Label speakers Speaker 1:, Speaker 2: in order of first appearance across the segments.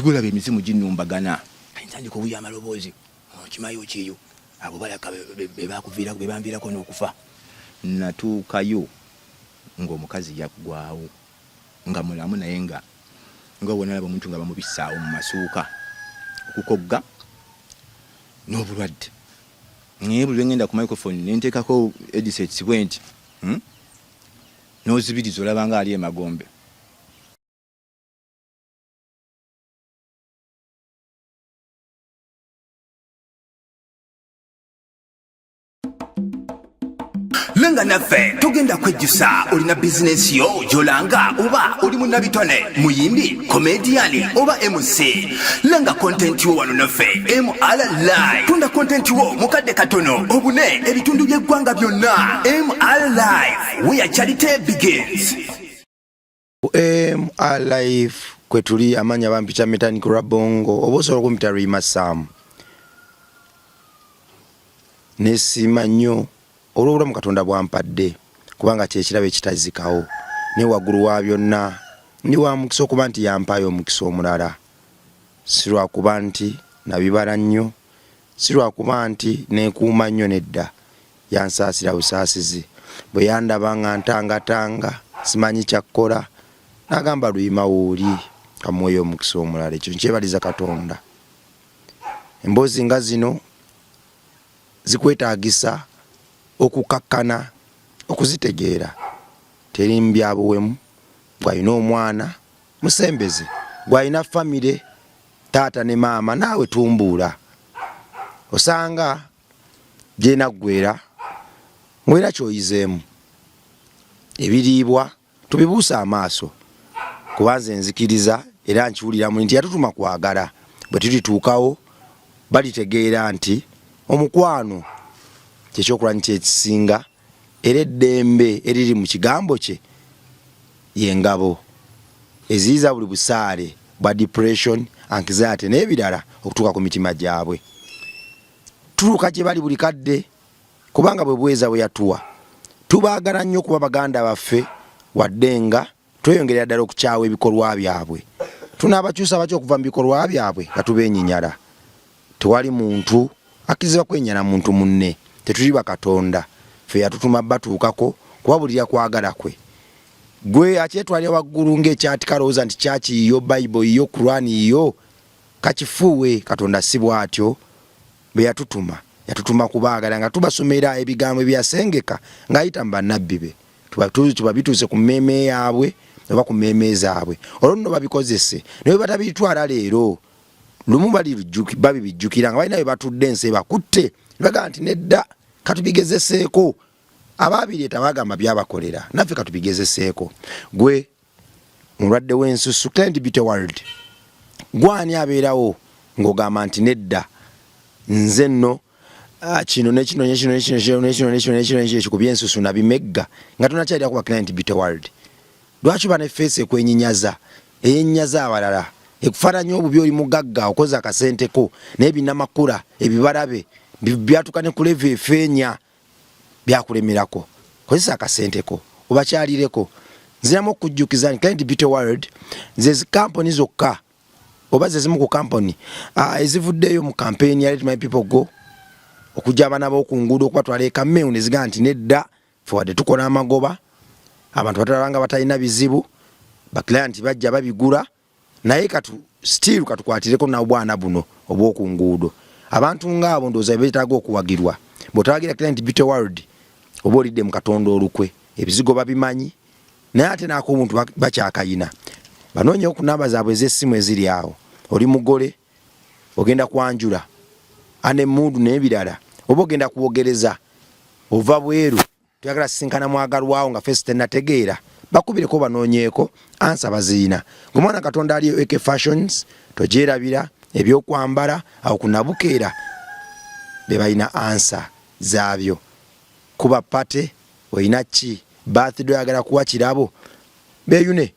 Speaker 1: Kati golaba emizimu ginumbagana, ntandika obuya amaloboozi, okimayo kiyo abo balaka bebakuviirako bebanviirako n'okufa. Natuukayo ng'omukazi yaggwawo nga mulamu, naye nga wonalaba omuntu nga bamubisaawo mu masuuka okukogga n'obulwadde. Naye buli lwengenda ku microphone nenteekako headsets bwe nti, N'ozibiriza olaba nga ali emagombe.
Speaker 2: Lenga naffe togenda kwejjusa. Olina bizinensi yo gyolanga, oba oli munnabitone, muyimbi, komediyani oba MC, lenga content wo wano naffe MR Live. Tunda content wo mu kadde katono obune ebitundu by'eggwanga byonna. MR Live, where charity begins.
Speaker 3: MR Live kwe tuli. Amanya bampita Metanik Rabongo, oba osobola okumpita Rima Sam. Nesiima nnyo olw'obulamu Katonda bwampadde, kubanga kyekirabo ekitazikawo. Naye waggulu wa byonna ndi wa mukisa okuba nti yampaayo omukisa omulala, si lwakuba nti nabibala nnyo, si lwakuba nti neekuuma nnyo, nedda, yansaasira busaasizi. Bwe yandaba nga ntangatanga simanyi kyakkola, n'agamba, "Luyima, wooli, kamuweeyo omukisa omulala." Ekyo nkyebaliza Katonda. Emboozi nga zino zikwetaagisa okukakkana okuzitegeera. Teri byabuwemu. Gwalina omwana musembeze, gwalina famire, taata ne maama, naawe tumbuula osanga gyenaggwera ng'olina kyoyizeemu. Ebiriibwa tubibuuse amaaso, kuba nze nzikiriza era nkiwulira muli nti yatutuma kwagala. Bwe tulituukawo balitegeera nti omukwano kyekyokulwanyi kyekisinga, era eddembe eriri mu kigambo kye yengabo eziyiza buli busaale bwa depression, anxiety n'ebirala okutuuka ku mitima gyabwe. Tutuuka gye bali buli kadde, kubanga bwe bweza bwe yatuwa. Tubaagala nnyo okuba baganda baffe, wadde nga tweyongerera ddala okukyawa ebikolwa byabwe. Tunaabakyusa batya okuva mu bikolwa byabwe nga tubeenyinyala? Tewali muntu akkirizibwa kwenyala muntu munne. Tetuli bakatonda. Ffe yatutuma batuukako kubabulira kwagala kwe. Gwe akyetwalira waggulu ng'ekyatika, alowooza nti kyaki yiyo, Bayibuli yiyo, Kurani yiyo, kakifuuwe. Katonda si bw'atyo bwe yatutuma. Yatutuma kubaagala nga tubasomera ebigambo ebyasengeka ng'ayita mu bannabbi be, tuba bituuse ku mmeeme yaabwe oba ku mmeeme zaabwe. Olwo nno babikozese, naye bwe batabitwala leero, lumu babibijjukira nga balina bwe batudde, ensi ebakutte, ne bagamba nti, "Nedda, katubigezeseeko. Abaabireeta bagamba byabakolera, naffe katubigezeseeko." Gwe mulwadde w'ensusu, Client Beauty World. Gwani abeerawo ng'ogamba nti, "Nedda, nze nno kino nekino nekino nekino nekino nekino nekino nekino ekikubye ensusu nabimegga," nga tonakyalira kuba Client Beauty World? Lwaki oba ne face ekwenyinyaza, eyenyaza abalala, ekufaananya obubi? Oli mugagga, okoze akasenteko, naye binamakula ebibalabe byatuka ne ku level efeenya byakulemerako. Kozesa akasenteko obakyalireko. Nziramu okujjukiza nti Client Beauty World ze kampuni zokka oba ze zimu ku kampuni ezivuddeyo mu campaign ya Let My People Go, okujja abaana b'oku nguudo okubatwala ekammeu, ne zigamba nti, "Nedda, fe wadde tukola amagoba, abantu batulaba nga batalina bizibu, baclient bajja babigula, naye katu still katukwatireko nabwana buno obw'oku nguudo." Abantu ngaabo ndowooza beetaaga okuwagirwa. Bw'otawagira Client Beauty World, oba olidde mu Katonda olukwe. Ebizigo babimanyi, naye ate n'ak'obuntu bakyakayina. Banoonyewo ku namba zaabwe ez'essimu eziri awo. Oli mugole, ogenda kwanjula, anemuudu n'ebirala, oba ogenda kuwogereza, ova bweru, toyagala sisinkana mwagalwawo nga face tenategeera, bakubireko, banoonyeeko, answer baziina. Gwe mwana Katonda ali AK Fashions, togyerabira ebyokwambala awo kunabukeera be balina answer zaabyo. Kuba party olina ki, birthday, oyagala kuwa kirabo, beeyune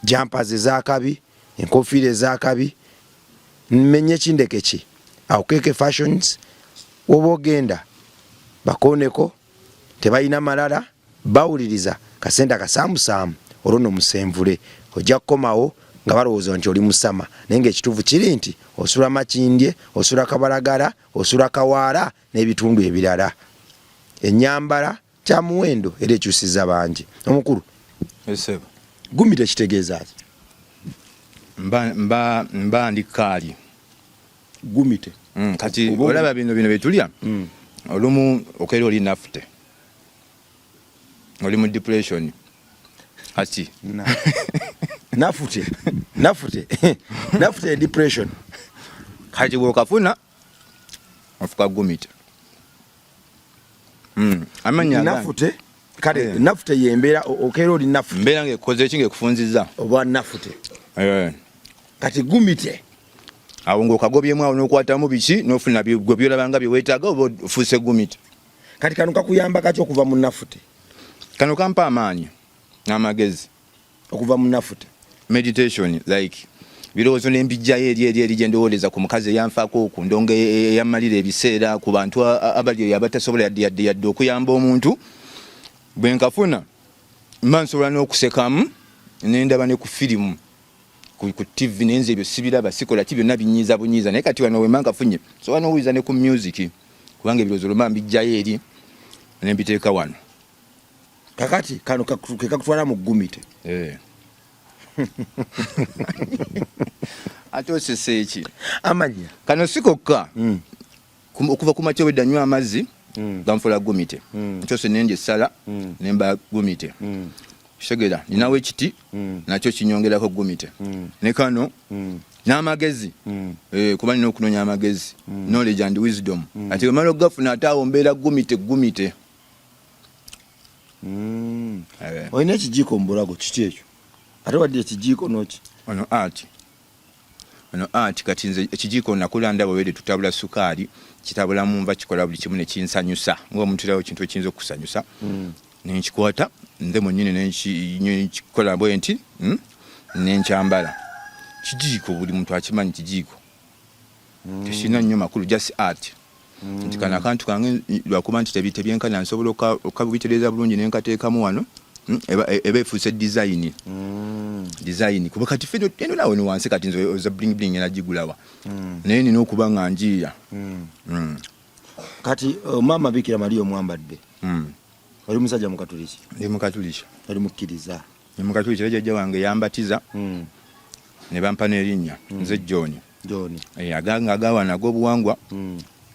Speaker 3: jumpers ezakabi, enkofiira ezakabi, menye kindeke ki awo Keke Fashions. Woba ogenda bakooneko, tebalina malala, bawuliriza kasente akasamusaamu, olwo no musenvule ojja kukomawo. nga balowooza nti oli musama naye ngaekituufu kiri nti osula Makindye, osula Kabalagala, osula Kawaala n'ebitundu ebirala. Ennyambala kya muwendo era ekyusiza bangi. Omukulu gumite kitegeeza ki?
Speaker 1: Mba ndi kaali
Speaker 3: gumite.
Speaker 1: Kati olaba bino byetulya olumu okeera oli nafute, oli mu depression kati
Speaker 3: nafute nafute nafute depression.
Speaker 1: Kati bwokafuna ofuka gumite. Amanya
Speaker 3: nafute kale yeah. Nafute yembeera okeera oli nafute,
Speaker 1: mbeera ng'ekoze eki ng'ekufunziza
Speaker 3: oba nafute Kati gumite
Speaker 1: awo ng'okagobyemu awo n'okwatamu biki n'ofuna gwe byolabanga bye weetaaga oba ofuuse gumite.
Speaker 3: Kati kano kakuyamba kaki okuva mu nafute?
Speaker 1: Kano kampa amaanyi n'amagezi
Speaker 3: okuva mu nafute.
Speaker 1: Meditation like birowoozo nembijjayo eri eri eri gye ndowooleza ku mukazi eyanfaako, ku ndongo eyammalira ebiseera, ku bantu abali eyo abatasobola yadde yadde yadde okuyamba omuntu. Bwe nkafuna mba nsobola n'okusekamu nendaba ne ku firimu ku TV, naye nze ebyo sibiraba, sikola ki, byonna binyiiza bunyiiza. Naye kati wano wemba nkafunye nsobola n'owuliza ne ku music, kubanga ebirowoozo lwemba mbijjayo eri ne mbiteeka wano.
Speaker 3: Kakati kano ke kakutwala mu gumite.
Speaker 1: Ate osese eki?
Speaker 3: Amanya
Speaker 1: kano si kokka. Okuva ku makya obwedda nywa amazzi ganfula gumite. Nkyose nendya essala nemba gumite. Kitegeera ninawo ekiti nakyo kinyongerako gumite ne kano n'amagezi. Kuba nina okunoonya amagezi, knowledge and wisdom. Ati wemala okugafuna ate awo mbeera gumite gumite.
Speaker 3: Olina ekijiiko mu bulago, kiki ekyo? Ate wadde ekijiiko noki?
Speaker 1: Ono art, ono art. Kati nze ekijiiko nakula ndaba wede tutabula sukaali, kitabula mu nva, kikola buli kimu nekinsanyusa ngaomuntu erawo ekintu ekiyinza okukusanyusa. Nenkikwata nze mwennyini nenkikola bwe nti nenkyambala. Kijiiko buli muntu akimanyi, kijiiko tekirina nnyo makulu, just art. Nti kano akantu kange lwakuba nti tebyenkana, nsobola okabitereeza bulungi nenkateekamu wano, eba efuuse design. Design kuba kati ffe eno nawe no wansi kati nze oza bling bling nagigulawa, naye nina okuba nga njiiya.
Speaker 3: Kati maama Bikira Maria omwambadde. Oli musajja mukatuliki?
Speaker 1: Ndi mukatuliki.
Speaker 3: Oli mukkiriza?
Speaker 1: Ndi mukatuliki era jjajja wange yambatiza ne bampa n'erinnya nze John.
Speaker 3: John.
Speaker 1: Aganga agawana ag'obuwangwa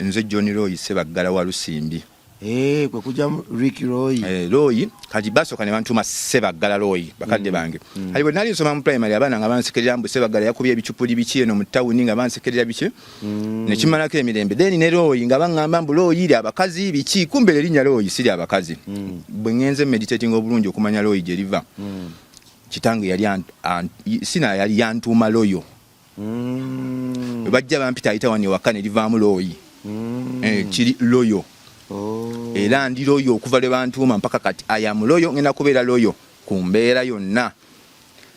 Speaker 1: nze John Roy Ssebaggala wa Lusimbi.
Speaker 3: Kwe kujja Rick Roy.
Speaker 1: Roy kati basooka ne bantuuma Ssebaggala Roy bakadde bange. Kati bwe nali nsoma mu primary abaana nga bansekerera mbu Ssebaggala yakubye ebicupuli biki eno mu tawuni, nga bansekerera biki ne kimalako emirembe. Then ne Roy nga baŋŋamba mbu Roy iri abakazi biki, kumbe erinnya Roy siri abakazi. Bwe ŋŋenze meditating obulungi okumanya Roy gye liva, kitange yali sina yali yantuuma Loyo. Bwe bajja bampita ayita wano ewaka ne livaamu Roy. Kiri Loyo. Era ndi loyo okuva lwe bantuuma mpaka kati. I am loyo, ngenda kubeera loyo ku mbeera yonna.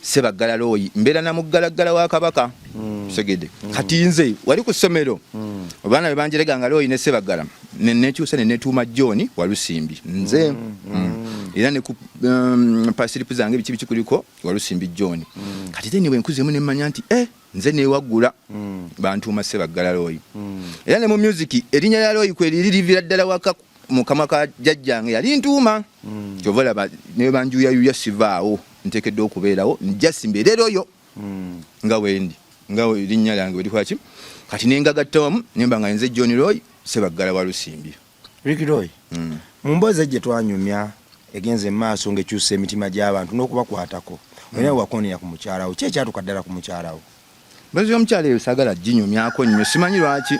Speaker 1: Ssebaggala Roy, mbeera na muggalaggala wa Kabaka. Segede. Kati nze wali ku ssomero abaana bwe banjerega nga Roy ne Ssebaggala, ne nekyusa ne netuuma John Walusimbi nze. Era ne ku pasiripu zange biki biki kuliko Walusimbi John. Kati then bwe nkuzeemu ne mmanya nti nze newaggula bantuuma Ssebaggala Roy. Era ne mu music erinnya lya Roy kwe liri livira ddala waka mu kamwa ka jjajjange yali ntuuma. Kyova olaba ne banjuyayuya sivaawo, nteekeddwa okubeerawo just mbeere Royo nga wendi nga erinnya lyange werikola ki. Kati ne ngagatta wamu ne mba nga nze John Roy Ssebaggala wa Lusimbi.
Speaker 3: Rick Roy, mu mboozi gye twanyumya egenze maaso ng'ekyusa emitima gy'abantu n'okubakwatako, olina we wakoonera ku mukyala wo. Ki ekyatuka ddala ku mukyala wo?
Speaker 1: Mboozi y'omukyala eyo saagala ginyumyako nnyo, simanyi lwaki,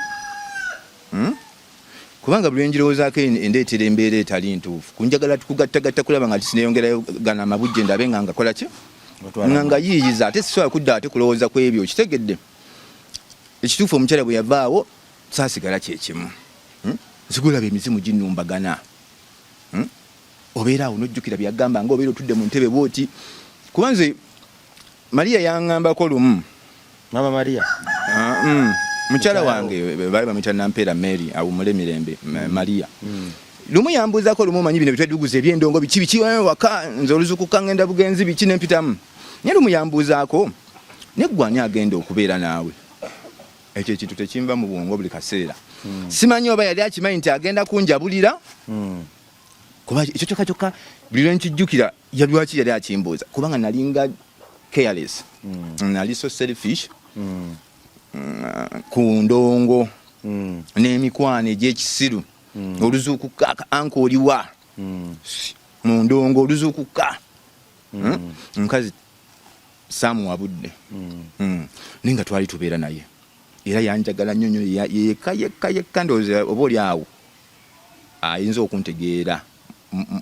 Speaker 1: kubanga buli lwengirowoozaako endeetera embeera etali ntuufu. Kunjagala kugattagatta kulaba nga sineyongerayo gano amabujje ndabe nga ngakola ki, nga ngayiiyiza, ate sisobola kudda ate kulowooza ku ebyo. Kitegedde ekituufu, omukyala bwe yavaawo saasigala kyekimu. Nsigulaba emizimu ginumbagana. Obeera awo n'ojjukira bye yagamba nga obeera otudde mu ntebe bw'oti. Kuba nze Maria yaŋŋambako lumu.
Speaker 3: Mama Maria?
Speaker 1: Mukyala wange baali bamuyita Nampeera Mary, awummule mirembe, Maria. Lumu yambuuzako lumu, omanyi bino bitweduguza eby'endongo biki biki waka, nze oluzukuka ngenda bugenzi biki ne mpitamu. Naye lumu yambuuzaako Naye gwe ani agenda okubeera naawe? Ekyo ekintu tekinva mu bwongo buli kaseera. Simanyi oba yali akimanyi nti agenda kunjabulira. Kuba ekyo kyokka kyokka buli lwe nkijjukira, ya lwaki yali akimbuuza, kubanga nalinga careless. Nali so selfish ku ndongo n'emikwano egy'ekisiru. Oluzuukuka, anka oliwa mu ndongo, oluzuukuka. Omukazi saamuwa budde. Naye nga twali tubeera naye era yanjagala nnyo nnyo, yekka yekka yekka. Ndowooza oba oli awo ayinza okuntegeera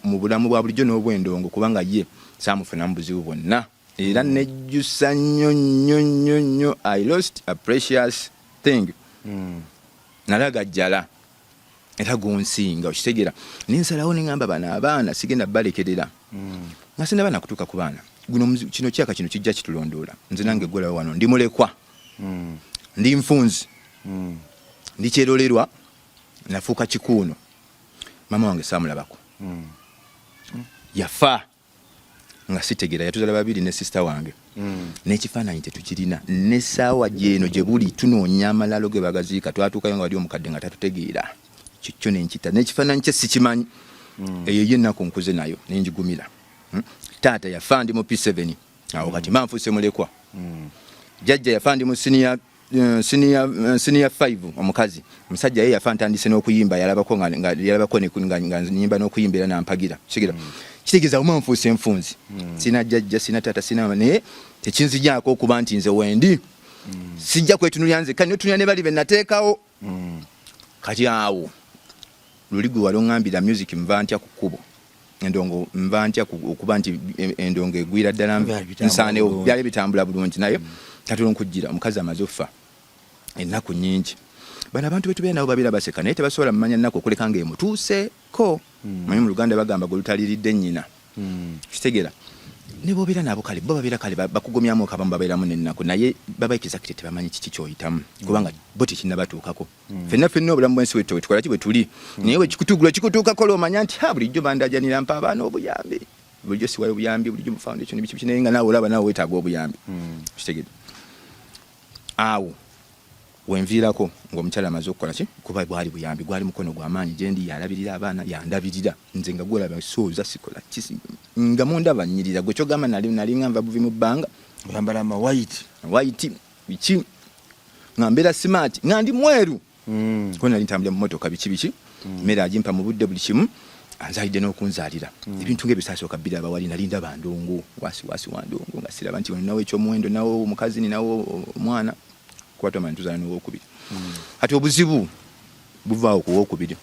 Speaker 1: mu bulamu bwa bulijjo n'obwendongo, kubanga ye saamufunamu buzibu bwonna. Era nejjusa nnyo nnyo nnyo nnyo, I lost a precious thing. Nalagajjala era gunsinga, okitegeera? Nensalawo neŋŋamba, bano abaana sigenda balekerera nga sinaba nakutuuka ku baana. Guno kino kyaka kino kijja kitulondoola. Nze nange gwolawo wano ndi mulekwa, ndi nfunzi, ndi kyerolerwa, nafuuka kikuuno. Maama wange saamulabako, yafa nga sitegeera. Yatuzala babiri ne sister wange, n'ekifaananyi tetukirina. N'essaawa gyeno gye buli tunoonya amalalo ge bagaziika. Twatuukayo nga wali omukadde nga tatutegeera kikyo, nenkita n'ekifaananyi kye sikimanyi. Eyo ye ennaku nkuze nayo nenjigumira. Taata yafa ndi mu P7 awo, kati mba nfuuse mulekwa. Jjajja yafa ndi mu senior 5. Omukazi omusajja ye yafa ntandise n'okuyimba, yalabako nga yalabako nga nyimba n'okuyimba era nampagira. Kitegeera, kitegeeza uma nfuuse nfunzi, sina jjajja, sina taata, sina mama, naye tekinzijaako okuba nti nze wendi sijja kwetunulira nzekka, netunulira ne bali be nateekawo. Kati awo luli gwe wali oŋŋambira music nva ntya ku kkubo endongo, nva ntya okuba nti endongo egwira ddala
Speaker 3: Byali bitambula
Speaker 1: nsaanewo.
Speaker 3: Bulungi.
Speaker 1: Byali bitambula bulungi, naye kati olwonkujjira omukazi amaze okufa, ennaku nnyingi. Bano abantu betubeera nabo babeera baseka, naye tebasobola mumanya nnaku okuleka nga emutuuseeko. Manyi mu Luganda bagamba gwe lutaliridde nnyina. Kitegeera, ne bobeera nabo kale bo babeera kale bakugumyamu okabamu, babeeramu n'ennaku, naye baba exactly tebamanyi kiki kyoyitamu, kubanga bo tekinnabatuukako. Ffenna ffenna obulamu bw'ensi bwetyo bwetukola ki bwe tuli, naye wekikutuugula kikutuukako lwomanya nti ha, bulijjo bandajanira mpa abaana obuyambi, bulijjo siwayo obuyambi, bulijjo mu foundation biki biki, naye nga naawe olaba naawe weetaaga obuyambi. Kitegedde, awo wenviirako ng'omukyala amaze okukola ki, kuba bwali buyambi, gwali mukono gw'amaanyi gyendi. Yalabirira abaana, yandabirira nze nga gwolaba sooza sikola kisi, nga mundaba nnyirira. Gwe kyogamba nali nalinga nva buvi mu bbanga.
Speaker 3: Oyambala ama white.
Speaker 1: White biki, nga mbeera smart, nga ndi mweru, kuba nali ntambulira mu motoka biki biki. Mmere agimpa mu budde, buli kimu, anzaalidde n'okunzaalira. Ebintu ng'ebyo saasooka biraba wali. Nali ndaba ndongo wasi wasi wa ndongo, nga siraba nti ninawo ekyomuwendo, nawo omukazi, ninawo omwana, kuba twamanya tuzaala n'owokubiri. Kati obuzibu buvaawo ku wokubiri.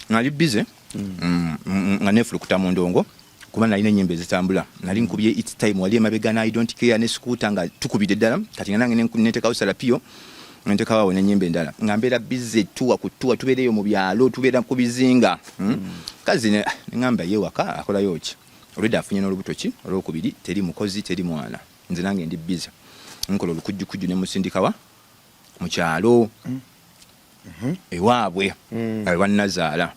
Speaker 1: Nali busy nga neefulukuta mu ndongo, kuba nalina ennyimba ezitambula. Nali nkubye It's Time wali emabega na I Don't Care ne Scooter, nga tukubidde ddala. Kati nga nange neteekawo Salapio, nentekawo awo n'ennyimba endala, nga mbeera busy tuwa ku tuwa, tubeereyo mu byalo, tubeera ku bizinga. Kazi neŋŋamba ye waka akolayo ki? Olwedda afunye n'olubuto ki olwokubiri, teri mukozi, teri mwana, nze nange ndi busy nkola olukujjukujju, ne musindikawa mu kyalo ewaabwe ewa nazaala.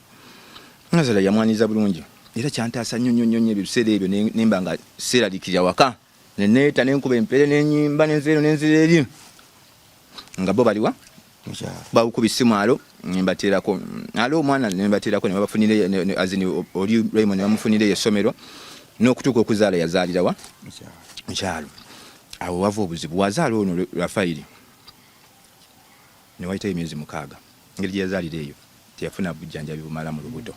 Speaker 1: Nazaala yamwaniriza bulungi era kyantaasa nnyo nnyo nnyo nnyo ebiseera ebyo. Nemba nga seeraliikirira waka, neneeta nenkuba empere nenyimba nenzira eno nenzira eri, nga bo baliwa? Bawukuba essimu, alo, nembateerako, alo omwana, nembateerako nebabafunire azini oli Raymond, nebamufunira eyo essomero n'okutuuka okuzaala. Yazaalirawa? Mukyalo. Awo wava obuzibu. Wazaala ono Rafairi ne wayitayo emyezi 6. Engeri gye yazaalira eyo teyafuna bujjanjabi bumala mu lubuto.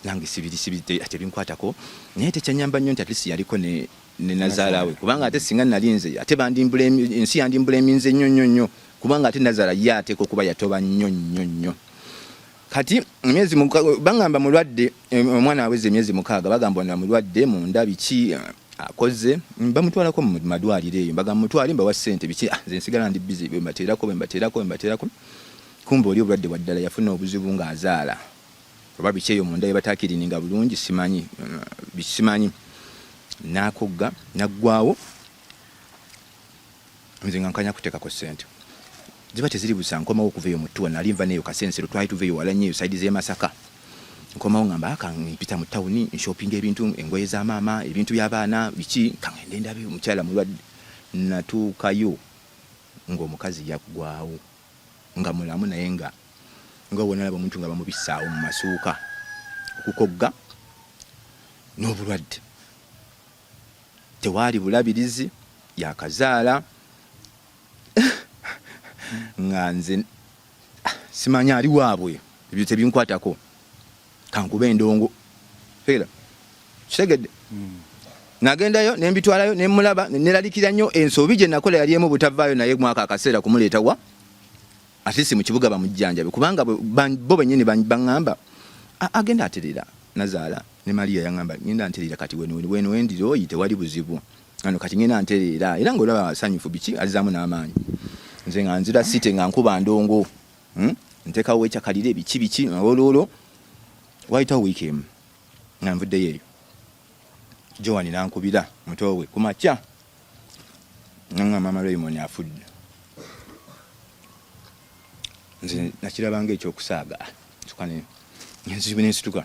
Speaker 1: Nange sibiri sibiri tebinkwatako, naye tekyanyamba nnyo nti at least yaliko ne nazaala we, kubanga ate singa nali nze ate bandimbula ensi yandimbula eminze nnyo nnyo nnyo, kubanga ate nazaala ye ateeka okuba yatoba nnyo nnyo nnyo. Kati emyezi bagamba mulwadde, omwana aweza emyezi 6, bagamba ono mulwadde munda biki, akoze bamutwalako mu madwaliro eyo, bagamba mutwale, mbawa ssente biki. Ah, nze nsigala ndi busy, bwe mbateerako bwe mbateerako bwe mbateerako, kumbe oli obulwadde bwa ddala. Yafuna obuzibu ng'azaala oba biki eyo munda yebatakirininga bulungi, simanyi, simanyi, nakogga naggwawo. Nze nga nkanya kuteekako ssente ziba teziri busa. Nkomawo okuva eyo mu ttuwa, nali nva neeyo Kasensero, twali tuva eyo wala nnyo eyo side z'e Masaka. Nkomawo ngamba aka mpita mu tawuni nshopinga ebintu, engoye za maama, ebintu by'abaana, biki, kangende ndabe omukyala mulwadde. Natuukayo ng'omukazi yaggwawo nga mulamu, naye nga wonalaba omuntu nga bamubisaawo mu masuuka okukogga n'obulwadde, tewaali bulabirizi, yakazaala nga nze simanya ali waabwe, ebyo tebinkwatako, kankuba endongo era kitegedde. Nagendayo nembitwalayo nemulaba, neralikira nnyo ensobi gye nakola yali emu, butavaayo naye mwaka akaseera kumuleeta wa at least mu kibuga bamujjanjabe, kubanga bo bennyini baŋŋamba agenda aterera. Nazaala ne Maria yaŋŋamba ngenda nterera, kati weno weno wendira oyi tewali buzibu ano, kati ngenda ntereera, era ng'olaba asanyufu biki, azaamu n'amaanyi. Nze nga nzira site nga nkuba ndongo, Nteekawo wekyakalire biki biki olwolwo. Wayitawo wiiki emu nga nvuddeyo eyo, Joan nankubira muto we ku makya nanga Mama Raymond afudde. Nze nakirabanga ekyokusaaga, ntuka nensituka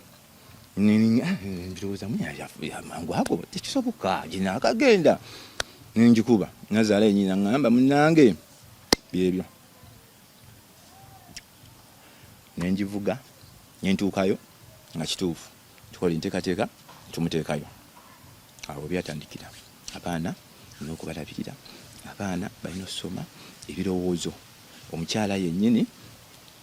Speaker 1: ndowooza mangu ago tekisoboka ginaakagenda nenjikuba nazaala yenyini naŋŋamba munnange byebyo, nenjivuga nentuukayo nga kituufu, tukola enteekateeka tumuteekayo. Awo byatandikira, abaana nina okubalabirira, abaana balina okusoma, ebirowoozo omukyala yennyini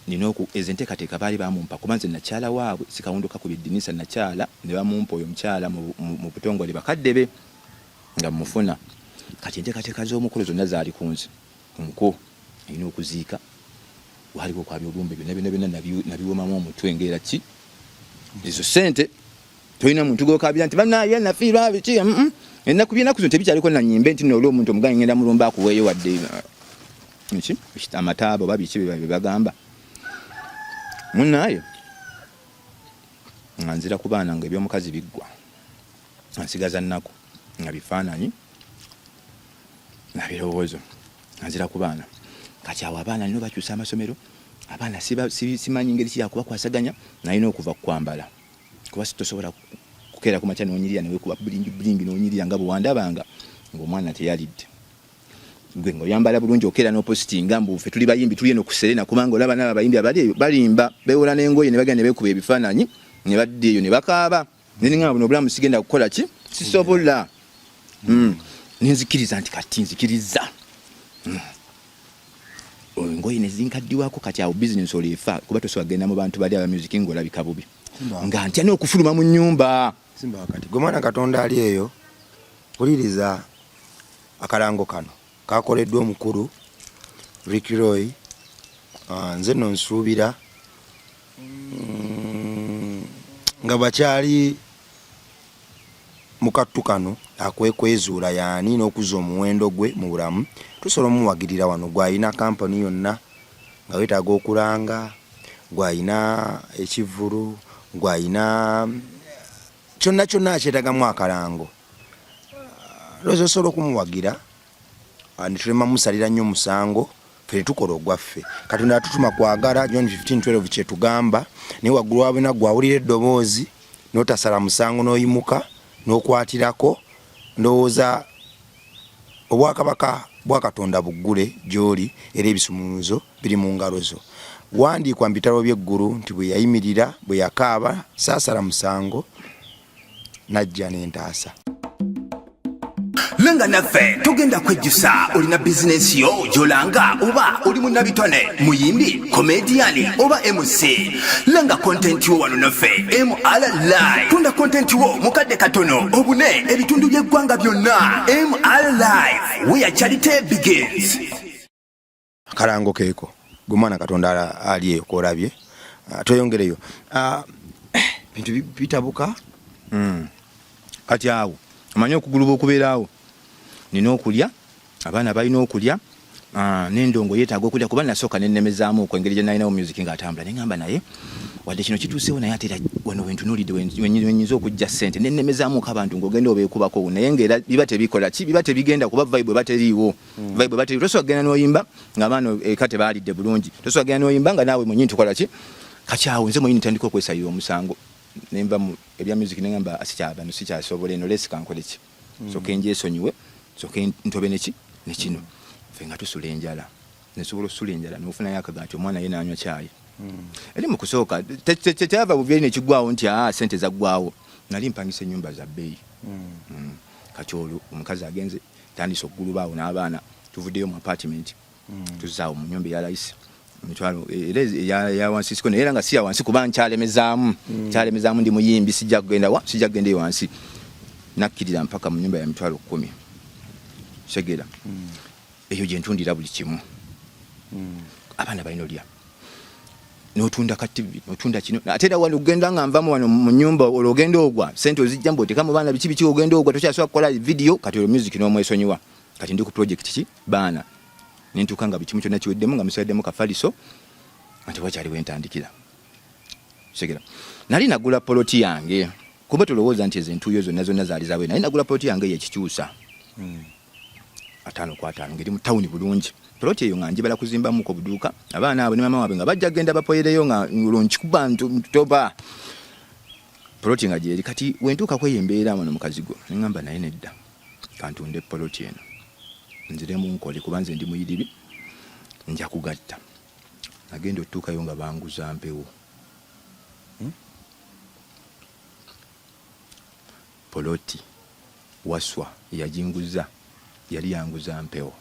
Speaker 1: nina ezo enteekateeka baali bamumpa, kuba nze nakyala waabwe sikawunduka ku byedinisa, nakyala ne bamumpa oyo omukyala mu butongole bakadde be nga mufuna. Kati enteekateeka z'omukolo zonna zaali ku nze, omuko alina okuziika, waliwo okwabya olumbe, byonna byonna byonna nabiwomamu omutwe ngaera ki ezo sente tolina muntu gwokabira nti banaye nafiirwa biki. Ennaku byenaku zino tebikyaliko nanyimbe nti nolwa omuntu omuganyi ngenda mulumba akuweeyo wadde ki amataaba oba biki bye bagamba. Munnaayo nga nzira ku baana nga ebyomukazi biggwa, nga nsigaza nnaku nga bifaananyi na birowoozo, nga nzira ku baana. Kati awo abaana nina bakyusa amasomero, abaana simanyi ngeri ki yakubakwasaganya, nalina okuva kukwambala, kuba tosobola kukeera ku makya nonyirira newekuba bulingi bulingi nonyirira nga bwewandabanga ng'omwana teyalidde. Gwe ng'oyambala bulungi okeera n'opositinga mbu ffe tuli bayimbi, tuli eno ku Serena, kubanga olaba n'abo abayimbi abali eyo balimba, beewola n'engoye ne bagenda ne beekuba ebifaananyi ne badda eyo ne bakaaba. Neningamba buno obulamu sigenda kukola ki, sisobola. Nenzikiriza nti kati nzikiriza engoye nezinkaddiwako. Kati awo bizinesi olwo efa, kuba tosobola kugenda mu bantu bali aba music ng'olabika bubi, nga ntya n'okufuluma mu nnyumba.
Speaker 3: Simba wakati gwe mwana Katonda ali eyo, wuliriza akalango kano kakoleddwa omukulu Rick Roy. Nze nno nsuubira nga bakyali mu kattu kano akwekwezuula yaani n'okuzza omuwendo gwe mu bulamu, tusobola omuwagirira wano. Gwalina kampani yonna nga weetaaga okulanga, gwalina ekivvulu, gwalina kyonna kyonna akyetagamu akalango, lowooza osobola okumuwagira netulema musalira nnyo musango, ffe netukola ogwaffe. Katonda atutuma kwagala, John 15:12 kyetugamba, naye waggulu wa bina gwawulira eddoboozi n'otasala musango n'oyimuka n'okwatirako, ndowooza obwakabaka bwa Katonda buggule gy'oli, era ebisumuluzo biri mu ngalo zo. Wandiikwa mu bitabo by'eggulu nti bwe yayimirira, bwe yakaaba, saasala musango, najja n'entaasa.
Speaker 2: Lenga naffe togenda kwejjusa. Olina bizinensi yo gyolanga, oba oli munnabitone, muyimbi, komediyani oba MC, lenga content wo wano naffe MR Live. Tunda content wo mu kadde katono obune ebitundu by'eggwanga byonna. MR Live, where charity begins.
Speaker 3: Akalango keeko gwe mwana Katonda ali eyo kolabye. Tweyongereyo, bintu bitabuka.
Speaker 1: Kati awo omanyi okuguluba okubeeraawo, nina okulya, abaana balina okulya, n'endongo yeetaaga okulya, kuba nasooka nennemezaamu okwo engeri gye nalinawo music ng'atambula, neŋŋamba naye wadde kino kituuseewo, naye ate era wano wentunuulidde wenyinza okujja ssente, nennemezaamuko abantu ng'ogenda obeekubako, naye ng'era biba tebikola ki, biba tebigenda, kuba vibe eba teriiwo. Vibe eba teriiwo, tosobola kugenda n'oyimba ng'abaana eka tebaalidde bulungi, tosobola kugenda n'oyimba nga naawe mwennyini tukola ki. Kati awo nze mwennyini ntandika okwesalira omusango. Nenva mu ebya music nengamba sikyabano sikyasobola eno lesi kankole ki, soke njesonyiwe, soke ntobe neki nekino. Ffe nga tusula enjala, nesobola osusula enjala nofunayo akagaati, omwana ye nanywa kyayi. Eri mu kusooka tekyava buvi eri nekigwawo nti aa sente zaggwawo, nali mpangisa ennyumba za bbeeyi. Kati olwo omukazi agenze, tandise okugulubaawo n'abaana, tuvuddeyo mu apartment, tuzaawo mu nyumba eya layisi emitwalo era eya wansi siko, naye era nga si ya wansi kuba nkyalemezaamu, nkyalemezaamu, ndi muyimbi, sijja kugenda wa, sijja kugenda eyo wansi. Nakkirira mpaka mu nyumba ya 100,000, segera eyo gye ntundira buli kimu. Abaana balina olya, notunda ka TV, notunda kino, ate era wano ogenda nga nvamu wano mu nyumba, olwo ogenda ogwa sente ozijja mbu oteka mu baana, biki biki, ogenda ogwa tokyasobola kukola video. Kati olwo music n'omwesonyiwa. Kati ndi ku project ki baana, nentuuka nga buli kimu kyonna kiweddemu, nga musigaddemu kafaliso nga tewakyaliwo entandikira. Segera nali nagula poloti yange, kuba tolowooza nti ezo entuuyo zonna zonna zaali zaabwe. Nali nagula poloti yange eyo ekikyusa 50 ku 50, ngeri mu tawuni bulungi. Poloti eyo nga njibala kuzimbamuko buduuka, abaana abo ne mama waabwe nga bajja genda bapoyereyo, nga olwo nkikuba ntoba poloti nga gyeri. Kati wentuuka kweyo embeera wano mu kazigo, neŋŋamba naye nedda, kantunde poloti eno nziremu nkole, kuba nze ndi muyiribi, nja kugatta. Nagenda otutuukayo nga banguza mpewo. Poloti Waswa eyajinguza yali yanguza mpewo.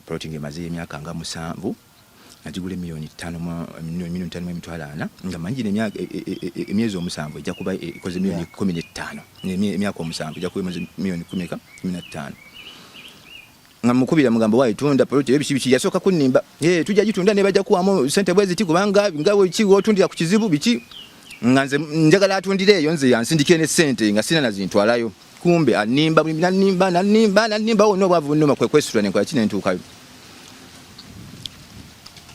Speaker 1: Poloti ng'emazeeyo emyaka nga 7, nagigula 5,400,000, nga manyi gino emyaka emyezi 7 ejja kuba ekoze 15 miliyoni, emyaka 7 ejja kuba emaze miliyoni kumi eka 15. Nga mukubira mugambo, waayi tunda poloti eyo, biki biki. Yasooka kunnimba, "Eh, tujja gitunda ne bajja kuwamu sente bwe ziti, kubanga nga bwe otundira ku kizibu biki." Nga nze njagala atundire eyo, nze yansindikire ne sente nga sina nazintwalayo. Kumbe annimba, nannimba, nannimba, nannimba wonna, obwavu bunnuma, kwe kwesitula nenkola ki, nentuukayo.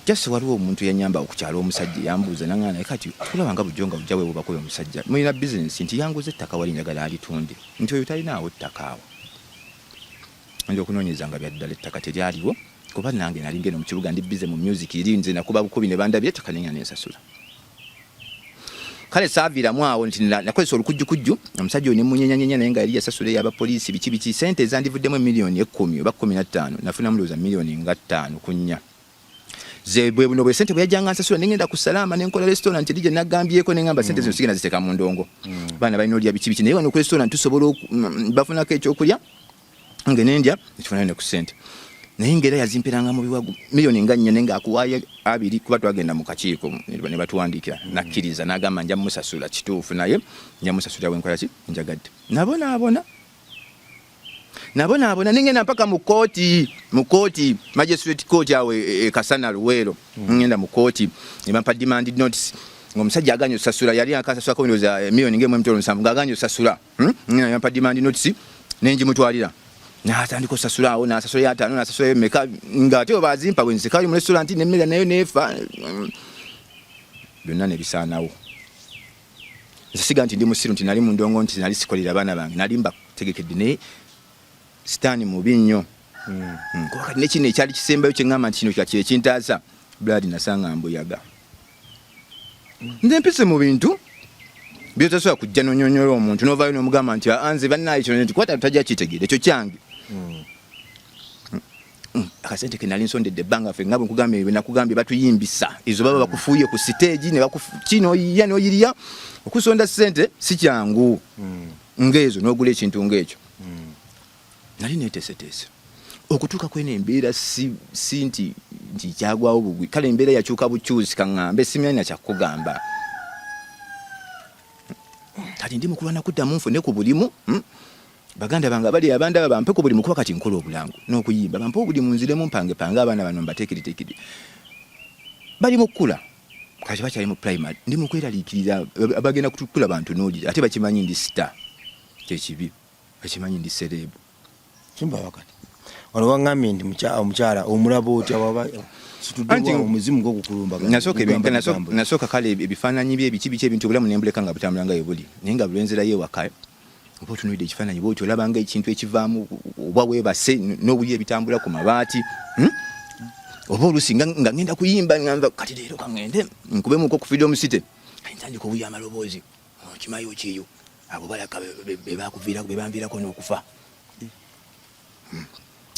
Speaker 1: Just waliwo omuntu yanyamba okukyala, omusajja yambuuza nangana, naye kati tulaba nga bulijjo nga ojja weewubako oyo omusajja, mulina bizinesi? Nti yanguza ettaka wali, njagala alitunde. Nti oyo talinaawo ttaka awo. Nja okunoonyereza nga byaddala ettaka teryaliwo, kuba nange nali ngeno mu kibuga ndi busy mu music, eri nze nakuba bukubi ne bandabye ettaka nenga nensasula. Kale saaviiramu awo nti nakozesa olukujjukujju, omusajja oyo ne munyenyanyenya, naye nga yali yasasula ey'abapoliisi biki biki. Sente ezandivuddemu 10 miliyoni oba 15, nafunamu ndowooza miliyoni nga 5 ku 4. Ze bwe buno bwe sente bwe yajjanga nsasula, nengenda ku Salaama nenkola restaurant eri gye nagambyeko, nengamba sente zino sigenda ziteeka mu ndongo, baana balina olya biki biki, naye wano ku restaurant tusobola bafunako ekyokulya nge nendya nekifunayo ne ku sente. Naye ngaera yazimperanga mu biwagu miliyoni nga 4, naye ngaakuwaayo 2, kuba twagenda mu kakiiko ne batuwandiikira. Nakkiriza n'agamba nja musasula, kituufu, naye nja musasulira wenkola ki njagadde. Nabonaabona, nabonaabona, nengenda mpaka mu kooti, mu kooti magistrate court awo e Kasana Luweero. Ngenda mu kooti ne bampa demand notice ng'omusajja aganye osasula, yali akasasulako ndowooza 1,700,000, ng'aganye osasula. Ngenda ne bampa demand notice, nenjimutwalira, n'atandika osasula awo, n'asasula 5, n'asasulayo meka, ng'ate oba azimpa bwe nzikayo mu restaurant n'emmere nayo neefa, byonna ne bisaanawo. Nze siga nti ndi musiru, nti nali mu ndongo, nti nali sikolera abaana bange, nali mbategekedde, naye sitaani mubi nnyo. Kuba kati nekino ekyali kisembayo kyeŋŋamba nti kino kati ekintaasa blood, nasanga mbuyaga. Nze mpise mu bintu byotasobola kujja nonyonyola omuntu novaayo nomugamba nti "Ah, nze bannaye kino," nti kuba tajja kitegeera ekyo kyange. Akasente ke nali nsondedde ebbanga, ffe nga bwe nkugambye, bwe nakugambye, batuyimbisa ezo baba bakufuuye ku siteegi ne ki n'oyiya n'oyiriya okusonda ssente si kyangu ng'ezo n'ogula ekintu ng'ekyo. Nali neeteeseteese okutuuka kweno embeera, si nti kyagwawo bugwi. Kale embeera yakyuka bukyusi, kaŋŋambe simyanya kyakugamba. Kati ndi mukulwana kuddamu nfune ku bulimu, Baganda bange abali abandaba bampe ku bulimu, kuba kati nkola obulango n'okuyimba, bampe obulimu nziremu mpange pange abaana bano mbateekereteekere, bali mu kkula, kati bakyali mu primary. Ndi mu kweraliikirira bagenda kutukula bantunuulire, ate bakimanyi ndi star, kyekibi bakimanyi ndi celeb.
Speaker 3: Kimba wakati wano waŋŋambye nti omukyala omulaba otya waba
Speaker 1: Anti
Speaker 3: omuzimu gwokukulumba?
Speaker 1: Nasooka kale ebifaananyi bye biki biki, ebintu obulamu nembuleka nga butambula nga bwe buli, naye nga lwenzerayo ewaka oba otunuulidde ekifaananyi bwoti, olaba nga ekintu ekivaamu, oba weebase n'obuli ebitambula ku mabaati, Oba oluusi nga ngenda kuyimba, ngamba kati leero kaŋŋende nkubemuko ku Freedom City. Ntandika owulira amaloboozi, okimayo kiyo abo balaka bebakuviirako bebanviirako n'okufa.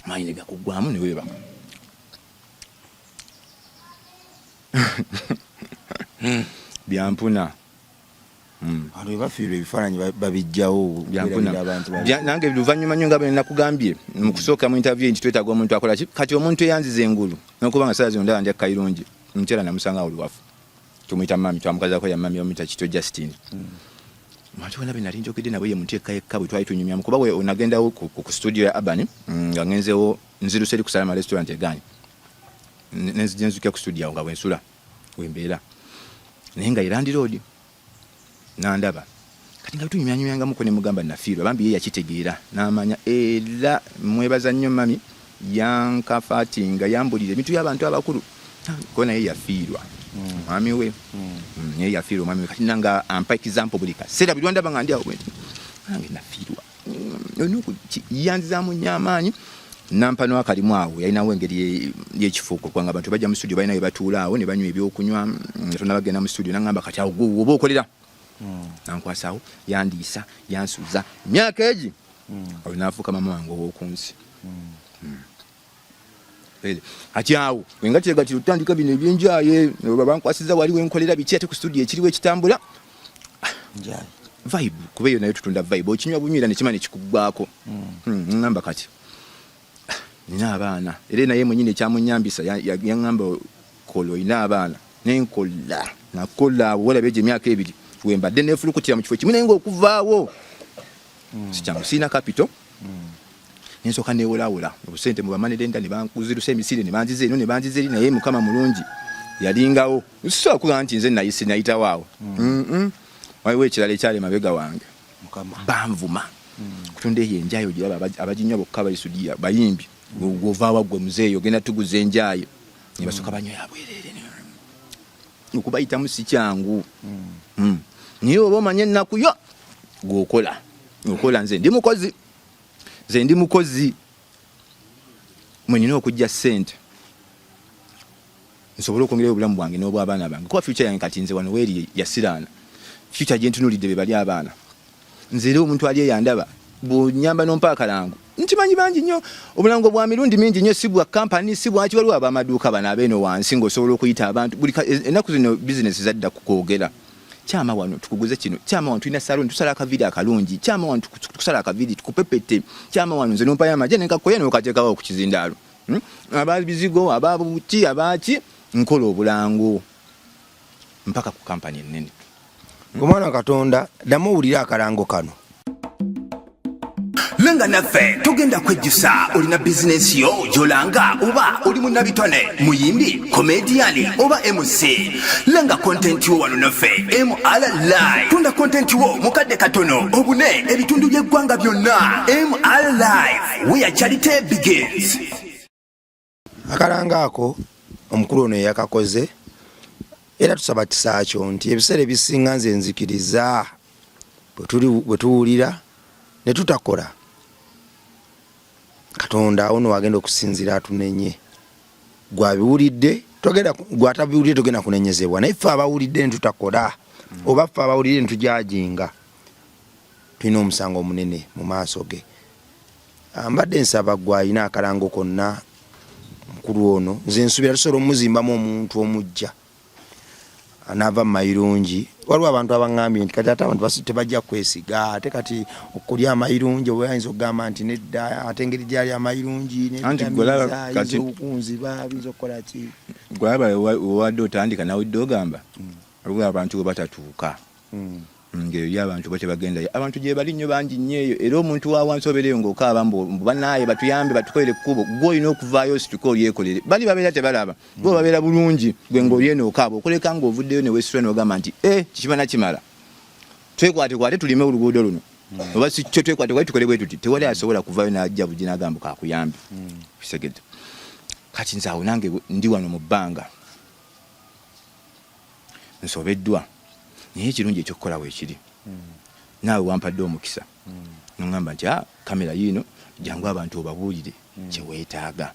Speaker 1: Amaanyi ne gakuggwamu ne weebaka. Byampuna.
Speaker 3: Abantu bwe bafiirwa ebifaananyi babijjawo
Speaker 1: okwerabira abantu. Nange luvannyuma nnyo nga bwe nakugambye mu kusooka mu interview nti twetaaga omuntu akola ki, kati omuntu eyanziza engulu n'okuba nga saawa zino ndaba ndi Kayirungi, omukyala namusanga awo Luwafu, tumuyita mami, twamukazako ya mami, bamuyita Kito Justine. Abantu bonna be nali njogedde nabo ye muntu yekka yekka bwe twali tunyumyamu, kuba we nagendawo ku studio ya Urban nga ngenzewo nziruse eri ku Salama restaurant egaanyi, nenzija nzukira ku studio awo nga bwensula wembeera, naye nga ye landlord nandaba. Kati nga tunyumyanyumyangamuko ne mugamba nafiirwa, bambi ye yakitegeera n'amanya, era mwebaza nnyo mami yankafatinga, yambulira ebintu by'abantu abakulu, ko naye yafiirwa omwami we. Naye yafiirwa omwami we, kati nanga ampa example buli kaseera, buli lwandaba nga ndi awo bwenti nange nafiirwa. Yanzizaamu nnyo amaanyi, nampa n'akalimu awo, yalinawo engeri y'ekifuuko, kubanga abantu bajja mu studio balina we batuula awo ne banywa ebyokunywa nga tonnabagenda mu studio, nangamba kati awo gwe oba okolera. Nankwasaawo, yandiisa, yansuza emyaka egi, awo naafuuka mama wange ow'oku nsi. Kati awo wenga kirega kiri otandika bino ebyenjaye oba bankwasiza wali wenkolera biki, ate ku studio ekiriwo ekitambula vibe, kuba eyo nayo tutunda vibe, okinywa bunywera nekima nekikuggwako. Ngamba kati nina abaana, era naye mwenyini ekyamunyambisa yaŋŋamba kola olina abaana, nenkola nakola awo walaba egyo emyaka 2 wembadde nefulukutira mu kifo kimu, naye ngaokuvaawo sikyangu, sirina capital. Nensooka newolawola obusente mu bamanirenda ne bankuzirusa emisinde ne banziza eno ne banziza eri, naye Mukama mulungi yalingawo, sisobola kugamba nti nze nayise nayitawo awo. Waliwo ekirala ekyali emabega wange, banvuma kutunda eyo enjayo ogiraba abaginywa bokka balisudiya bayimbi, gwovaawa gwe muzeeyo ogenda tuguza enjayo, ne basooka banywa yabwereere, okubayitamu si kyangu. Naye oba omanye ennaku yo gwokola okola. Nze ndi mukozi, nze ndi mukozi mwenina okujja ssente nsobole okwongerayo obulamu bwange n'obw'abaana bange, kuba future yange kati nze wano weeri yasiraana, future gyentunulidde be bali abaana. Nze era omuntu ali eyandaba bwonyamba nompa akalango, nkimanyi bangi nnyo obulango bwa mirundi mingi nnyo, si bwa kampani si bwaki, waliwo abamaduuka bano abeeno wansi ng'osobola okuyita abantu buli ennaku zino bizinesi zadda ku kwogera, kyama wano tukuguze kino, kyama wano tulina saloni tusala akaviiri akalungi, kyama wano tukusala akaviiri tukupepete, kyama wano nze nompayo amagye nenkakoya nokateekawo ku kizindaalo. Ababizigo ababuki abaki, nkola obulango mpaka ku kampani ennene.
Speaker 3: Omwana Katonda, ddamu owulire akalango kano.
Speaker 2: Lenga naffe togenda kwejjusa. Olina bizinensi yo gy'olanga oba oli munnabitone, muyimbi, komediyani oba MC, lenga kontenti wo wano naffe MR Live. Tunda kontenti wo mu kadde katono obune ebitundu by'eggwanga byonna. MR Live, where charity begins.
Speaker 3: Akalango ako omukulu ono yeyakakoze, era tusaba kisa kyo nti ebiseera ebisinga nze nzikiriza bwe tuwulira ne tutakola, Katonda awo no wagenda okusinziira atunenye. Gwabiwulidde togenda, gwatabiwulidde togenda kunenyezebwa, naye ffe abawulidde ne tutakola oba ffe abawulidde ne tujajinga, tulina omusango omunene mu maaso ge. Mbadde nsaba gwe alina akalango konna mukulu ono, nze nsuubira tusobola omuzimbamu omuntu omujja anaava mu mayirungi. Waliwo abantu abaŋŋambye nti kati ate abantu tebajja kwesiga, ate kati okulya amayirungi oba ayinza okugamba nti nedda, ate engeri gyali amayirungi
Speaker 1: nedayinza
Speaker 3: okunziba, biyinza okukola ki.
Speaker 1: Gwalaba wewadde otandika nawe dde ogamba waliwo abantu we batatuuka ng'eyo yo abantu bo tebagendayo, abantu gye bali nnyo bangi nnyo eyo, era omuntu wa wansi obeereyo ng'okaaba mbu bannaaye batuyambe batukolere ekkubo, gwe olina okuvaayo osituke olyekolere, bali babeera tebalaba, gwe babeera bulungi, gwe ng'oli eno okaaba okuleka ng'ovuddeyo ne weesitula n'ogamba nti e kikimala kimala, twekwatekwate tulime oluguudo luno oba si kyo, twekwatekwate tukole bwe tuti. Tewali asobola kuvaayo n'ajja bugi n'agamba kakuyambe. Kisegedde kati nze awo nange ndi wano mu bbanga nsobeddwa, naye ekirungi ekyokukola weekiri, naawe wampadde omukisa noŋŋamba nti kamera yiino, jangu abantu obabuulire kyeweetaaga.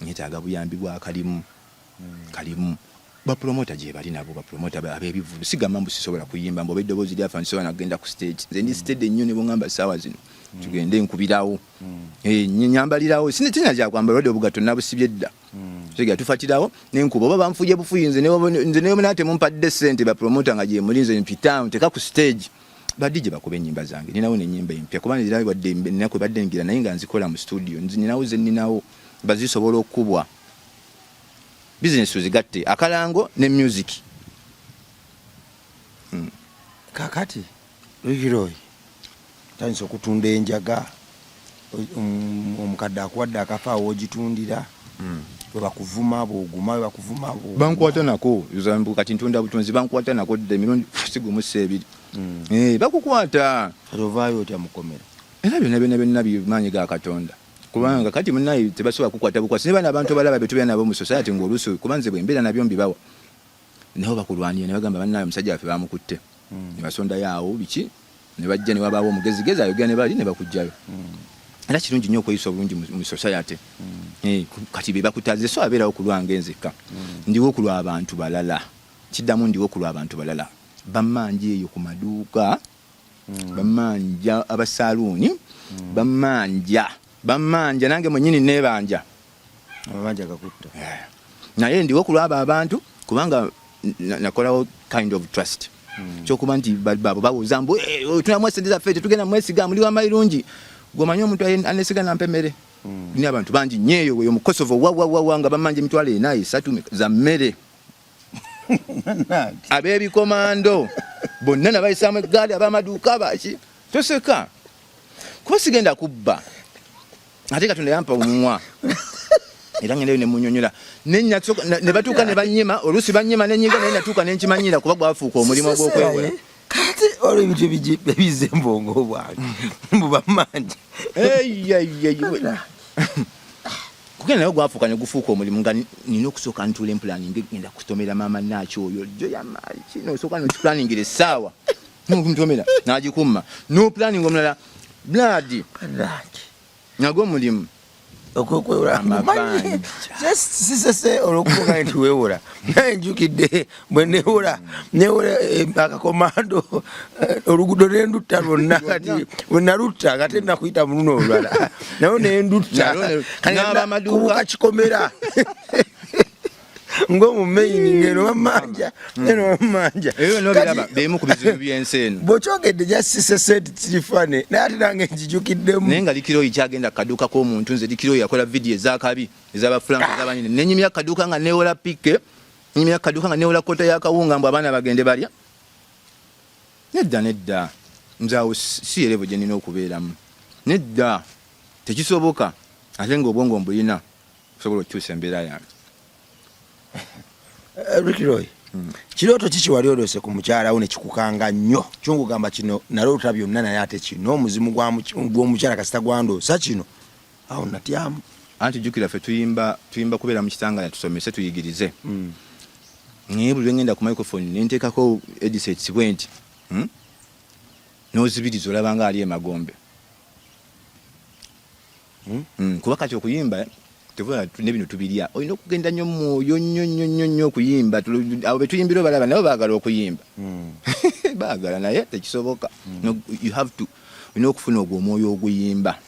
Speaker 1: Neetaaga buyambi bwa kalimu kalimu. Bapromota gyebali nabo, bapromota ab'ebivvulu. Sigamba mbu sisobola kuyimba, mbu oba eddoboozi lyafa nsobola nagenda ku stage. Nze ndi steady nnyo, ne bwongamba ssaawa zino tugende nkubirawo. Eh, nyambalirawo, sina kyakwambala, olwadde obugatto nabusibye dda. Tegera tufatirawo nenkuba oba banfuye bufuyi. Nze newe temumpadde ssente, bapromota nga gyemuli, nze mpita nteka ku stage ba DJ bakuba ennyimba zange. Ninawo n'ennyimba empya, kuba nzira wadde ennaku ebadde ngira, naye nga nzikola mu studio. Ninawo ze nninawo bazisobola okukubwa. Bizinesi ozigatte akalango ne music.
Speaker 3: Kakati Rikiroy tandise okutunda enjaga, omukadde akuwadde akafa awo ogitundira, bwe bakuvuma bwoguma, bwe bakuvuma bw'oguma.
Speaker 1: Bankwata nako zambu, kati ntunda butunzi, bankwata nako dda emirundi sigumu ebiri. Eh, bakukwata.
Speaker 3: Kati ovaayo otya mukomera?
Speaker 1: Era byonna byonna byonna bimaanyi ga Katonda, kubanga kati munaye tebasobola kukwata bukwasi ne bano abantu abalaba betubeera nabo mu society, ng'oluusi kuba nze bwe mbeera nabyo mbibawa, nabo bakulwanira ne bagamba, "Bannaye, omusajja waffe bamukutte." Ne basondayo awo biki, ne bajja ne wabaawo omugezigezi ayogera ne bali ne bakugjayo. Era kirungi nnyo okweyisa obulungi mu society. Eh, kati be bakutaze, so abeerawo ku lwange nzekka, ndiwo ku lw'abantu balala. Kiddamu, ndiwo ku lw'abantu balala. Bammanja eyo ku maduuka, bammanja abasaaluuni, bammanja, bammanja nange mwennyini neebanja.
Speaker 3: Amabanja gakutta.
Speaker 1: Naye ndiwo ku lwabo abantu, kubanga nakolawo kind of trust, kyokuba nti babo bawoza mbu, "Eh, oyo tunamuwa sente zaffe, tetugenda mwesiga, muli wamayirungi." Gweomanyi omuntu anesiga nampa emmere? Nina abantu bangi nnyo eyo eyo mu Kosovo wawawawa nga bamanja 40,000, 300 za mmere. Ab'ebikomando bonna nabayisaamu eggaali, ab'amaduuka baki. Toseka, kuba sigenda kubba, ate Katonda yampa omumwa, era ngendayo nemunyonyola ne batuuka ne banyima, oluusi banyima nenyiga, naye natuuka nenkimanyira, kuba gwafuuka omulimu ogw'okwewola.
Speaker 3: Kati olwo ebintu ebize mbwongo bwange mbu bamanja.
Speaker 1: Kugenda naye gwafuuka ne gufuuka omulimu, nga nina okusooka ntuula empulaninga, ngenda kutomera maama naaki oyo jo yamaali kino, osooka nokipulaningira essaawa nomutomera nagikumma, nopulaninga omulala blood nagwo omulimu.
Speaker 3: Okwekwewula.
Speaker 1: Amabanja.
Speaker 3: Sisese olwokuba nti weewola, naye njukidde bwe newola newola akakomando, oluguudo nendutta lwonna. Kati bwe nalutta nga tenakuyita mu luno olulala, naye nendutta.
Speaker 1: Nalwo n'abamaduuka.
Speaker 3: Kubuka kikomera ng'omumeini ngeno bamanja, eno bamanja.
Speaker 1: Ebyo nobiraba, bimu ku bizibu by'ensi eno.
Speaker 3: Bw'okyogedde jasisese nti kirifane, naye ate nange nkijukiddemu.
Speaker 1: Naye nga Likiroyi kyagenda kaduuka k'omuntu. Nze Likiroyi yakola vidiyo ezakabi ez'abafulanka ezabanene, nenyimya kaduuka nga newola pike, nyimya kaduuka nga newola kota y'akawunga mbu abaana bagende balya. Nedda, nedda, nze awo si erevo gye nina okubeeramu. Nedda, tekisoboka, ate ng'obwongo mbulina okusobola okukyusa embeera yange.
Speaker 3: Ricky Roy, kirooto ki kiwali oloose ku mukyala wo ne kikukanga nnyo, kyongugamba kino naloota byonna, naye ate kino omuzimu gw'omukyala kasita gwandoosa kino, awo natyamu?
Speaker 1: Anti jjukira ffe tuyimba, tuyimba kubeera mu kitangala, tusomese, tuyigirize. Naye buli lwengenda ku microphone nenteekako headsets bwe nti, N'ozibiriza olaba nga ali emagombe. Kuba kati okuyimba tevuga ne bino tubirya, olina okugenda nnyo mwoyo nnyo nnyo nnyo nnyo okuyimba. Abo betuyimbira obalaba nabo baagala okuyimba, baagala, naye tekisoboka. No, you have to, olina okufuna ogwo omwoyo oguyimba.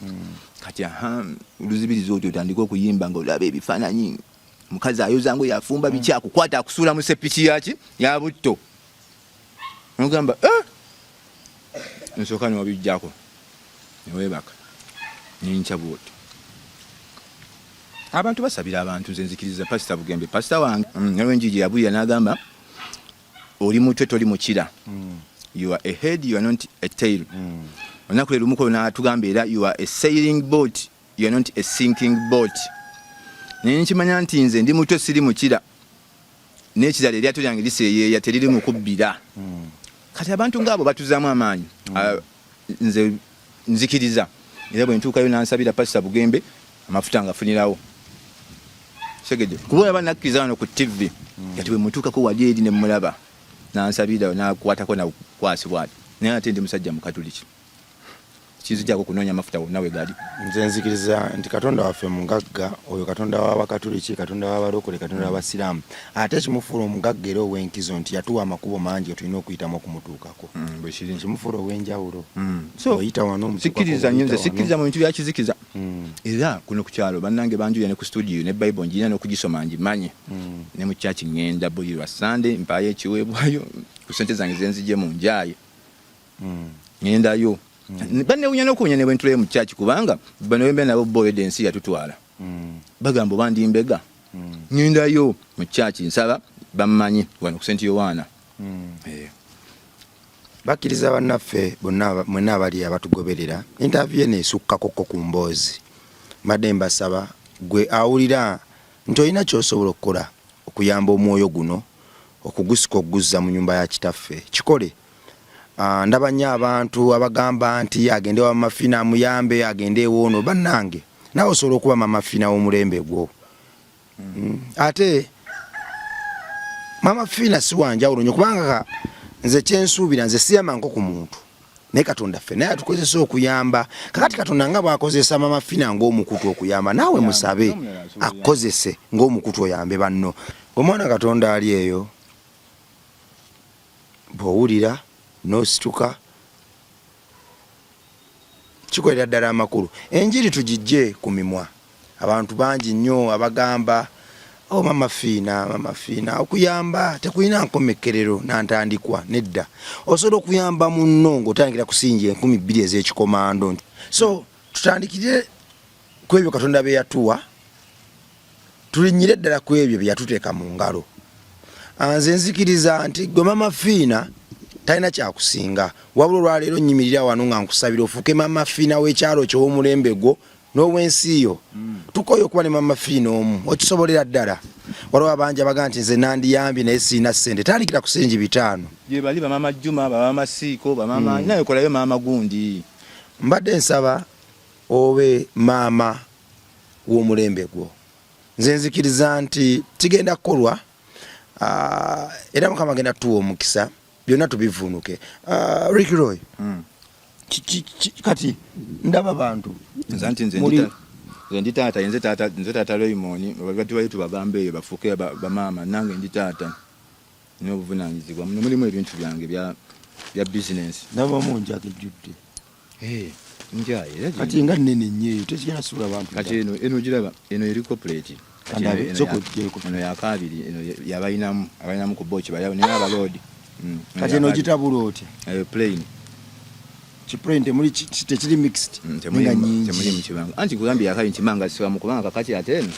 Speaker 1: Kati aha oluzibiriza otyo, otandike okuyimba nga olaba ebifaananyi, mukazi ayoza ngo yafumba biki, akukwata akusuula mu sepiki yaki ya butto, nogamba, "Eh!" Nsooka nobijjako newebaka nenkya bwotyo. Abantu basabira abantu. Nze nzikiriza Pasita Bugembe, pasita wange, nawe enjiri gye yabulira n'agamba, "Oli mutwe, toli mukira. You are a head, you are not a tail." Olunaku lwe lumuko n'atugamba era, "You are a sailing boat, you are not a sinking boat." Naye nkimanya nti nze ndi mutwe, siri mukira. N'ekirala, eryato lyange liseeyeeya, teriri mu kubbira. Kati abantu ngaabo batuzaamu amaanyi. Ah, nze nzikiriza, era bwe ntuukayo nansabira Pasita Bugembe, amafuta ngafunirawo segede, kuba olaba nakkiriza wano ku TV. Kati bwe mutuukako wali eri ne mulaba nansabira, nakwatako nakwasibwa ati, naye ate ndi musajja mukatuliki. Kinzijako kunoonya mafuta wonna we gali.
Speaker 3: Nze nzikiriza nti Katonda waffe mugagga, oyo Katonda w'Abakatuliki, Katonda w'Abalokole, Katonda w'Abasiraamu. Ate ekimufuula omugagga era ow'enkizo nti yatuwa amakubo mangi getulina okuyitamu okumutuukako.
Speaker 1: Mm, bwe kiri.
Speaker 3: Ekimufuula ow'enjawulo.
Speaker 1: So,
Speaker 3: Oyita wano, omutuukako,
Speaker 1: sikkiriza nnyo nze,
Speaker 3: oyita wano.
Speaker 1: sikkiriza mu bintu bya kizikiza. Era kuno ku kyalo bannange banjulira ne ku studio ne Bible ngirina n'okugisoma ngimanyi. Ne mu church ŋŋenda buli lwa Sunday mpaayo ekiweebwayo ku ssente zange ze nzigye mu njaaye. Ŋŋendayo. Bannewuunya n'okuwunya ne bwe ntulayo mu church kubanga bano be mbeera nabo bo already ensi yatutwala. Bagamba oba ndi mbega. Ŋŋendayo mu church nsaba bammanyi wano ku St. Yowaana.
Speaker 3: Bakkiriza bannaffe bonna mwenna abali abatugoberera, interview eno esukkakokko ku mboozi. Mbadde mbasaba gwe awulira nti olina ky'osobola okukola okuyamba omwoyo guno okugusika okuguzza mu nyumba ya kitaffe, kikole. Ndaba nnyo abantu abagamba nti agende wa Mama Fina amuyambe, agende ewoono. Bannange, naawe osobola okuba Mama Fina w'omulembe gwo. Ate Mama Fina si wanjawulo nnyo kubanga nze kyensuubira nze siyamba nko ku muntu, naye Katonda ffe naye atukozesa okuyamba. Kakati Katonda nga bw'akozesa Mama Fina ng'omukutu okuyamba, naawe musabe akukozese ng'omukutu oyambe banno. Omwana Katonda ali eyo, bw'owulira n'osituka kikolera ddala amakulu. Enjiri tugijje ku mimwa. Abantu bangi nnyo abagamba oh, Mama Fina, Mama Fina, okuyamba tekulina nkomekkerero na ntandikwa. Nedda, osobola okuyamba munno ng'otandikira kusinja 2000 ez'ekikomando. So tutandikire ku ebyo Katonda bye yatuwa, tulinnyire ddala ku ebyo bye yatuteeka mu ngalo. Nze nzikiriza nti gwe Mama Fina talina kyakusinga, wabula olwaleero nnyimirira wano nga nkusabira ofuuke Mama Fina w'ekyalo kyo, ow'omulembe gwo n'ow'ensi yo. Tukooye okuba ne Mama Fina omu, okisobolera ddala. Waliwo abangi abagamba nti nze nandiyambye naye sirina ssente. Tandikira ku siringi 5.
Speaker 1: Gye bali bamama Juma, bamama Siiko, bamama naye kolayo maama gundi.
Speaker 3: Mbadde nsaba obe maama w'omulembe gwo. Nze nzikiriza nti kigenda kukolwa, era Mukama agenda kutuwa omukisa byonna tubivuunuke. Rick Roy, kati ndaba bantu
Speaker 1: Nze anti nze
Speaker 3: muli
Speaker 1: nze ndi taata, nze taata, nze taata Raymond, batubayo tubagamba eyo bafuuke bamaama, nange ndi taata n'obuvunaanyizibwa. Muno mulimu ebintu byange bya business.
Speaker 3: Ndabamu njaga ejjudde.
Speaker 1: Njaye, era
Speaker 3: Kati nga nnene nnyo eyo, tekigenda sula bantu.
Speaker 1: Kati eno giraba, eno eriko plate. Kati
Speaker 3: Kandabe, sooka ogigyeko.
Speaker 1: Eno ya kaabiri, eno yabalinamu, abalinamu ku boki bali awo, naye abaloodi.
Speaker 3: Kati eno ogitabula otya?
Speaker 1: Eyo plain.
Speaker 3: Ki plain temuli tekiri mixed. Nga nnyingi.
Speaker 1: Temuli mu kibanga. Anti kugambye yakali nti manga siba mu kubanga kakati ate eno.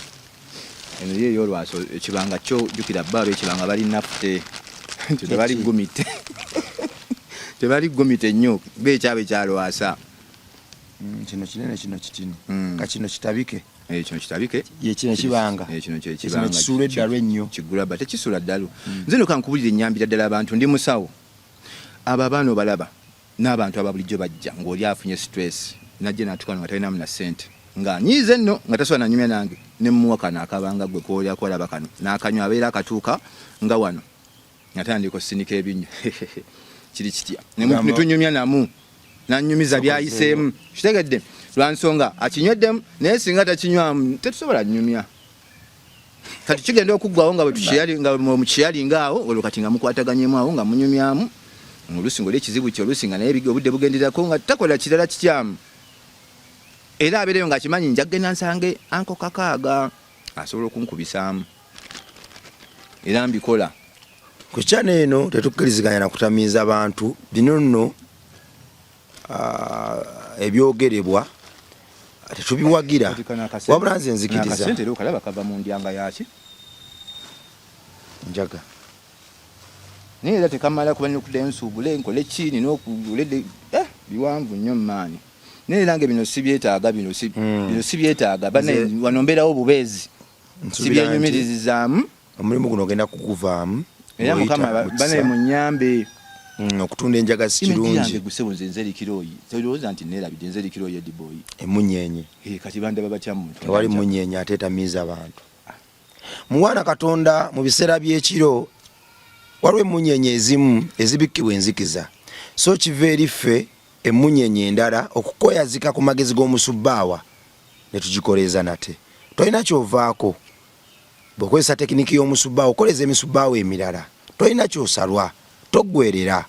Speaker 1: Eno ye ey'olwaso, ekibanga kyo jjukira bba ab'ekibanga bali nafute. Nti tebali gumite. Tebali gumite nnyo, bo ekyabwe kyalwasa.
Speaker 3: Kino kinene, kino kitini. Ka kino kitabike.
Speaker 1: Kino kitabike.
Speaker 3: Ye kino ekibanga.
Speaker 1: Kino kye
Speaker 3: Kino
Speaker 1: kibanga.
Speaker 3: kisuula eddalu ennyo.
Speaker 1: Kigula ba tekisuula ddalu. Nze no kankubulire nnyambira ddala abantu, ndi musawo. Abo abaana obalaba n'abantu aba bulijjo bajja ng'oli afunye stress n'ajja n'atuuka nga talinamu na ssente. Ng'anyiize nno nga tasobola nanyumya nange ne mmuwa kano akabanga gwe k'oli akolaba kano n'akanywa abeera akatuuka nga wano natandika osinika ebinnyo. Kiri kitya? Ne tunyumya namu nanyumiza byayiseemu. Kitegedde lwa nsonga akinyweddemu, naye singa takinywamu tetusobola nyumya. Kati kigenda okuggwawo nga bwe tukiyali, nga bwe mukiyalinga awo, olwo kati nga mukwataganyemu awo nga munyumyamu. Oluusi ng'oli ekizibu kye, oluusi nga naye obudde bugenderako nga takola kirala kikyamu. Era abeereyo ng'akimanyi nja kugenda nsange anko kakaaga asobola okunkubisaamu. Era mbikola.
Speaker 3: Ku channel eno tetukkiriziganya na kutamiiza bantu. Bino nno, ebyogerebwa tetubiwagira.
Speaker 1: Kati kano akasente-
Speaker 3: Wabula nze nzikiriza.
Speaker 1: Kano akasente era okalaba kava mu ndyanga yaki?
Speaker 3: Njaga.
Speaker 1: Naye era tekamala kuba nina okuddayo nsuubule nkole ki, nina okulede, biwanvu nnyo maani. Naye era nga bino sibyetaaga, bino si, bino sibyetaaga. Bane, wano mbeerawo bubeezi.
Speaker 3: Nsuubira nti
Speaker 1: Sibyenyumiririzaamu.
Speaker 3: Omulimu guno ogenda kuguvaamu.
Speaker 1: Era
Speaker 3: Ng'oyita
Speaker 1: Mukama
Speaker 3: mu kisa.
Speaker 1: bane munyambe.
Speaker 3: Okutunda enjaga si
Speaker 1: Image
Speaker 3: kirungi.
Speaker 1: yange gusebo nze nze Likiroyi. Tolowooza nti neerabidde nze Likiroyi Eddie Boy.
Speaker 3: Emunyenye.
Speaker 1: Kati bandaba batya mu muntu?
Speaker 3: Tewali munyenye ate etamiiza bantu. Muwana Katonda mu biseera by'ekiro waliwo emunyenye ezimu ezibikkibwa enzikiza. So kiva eri ffe Emmunyeenye endala okukweyazika ku magezi g'omusubbaawa ne tugikoleeza nate. Tolina ky'ovaako bw'okozesa tekiniki y'omusubbaawa okukoleeza emisubbaawa emirala. Tolina ky'osalwa, toggweerera.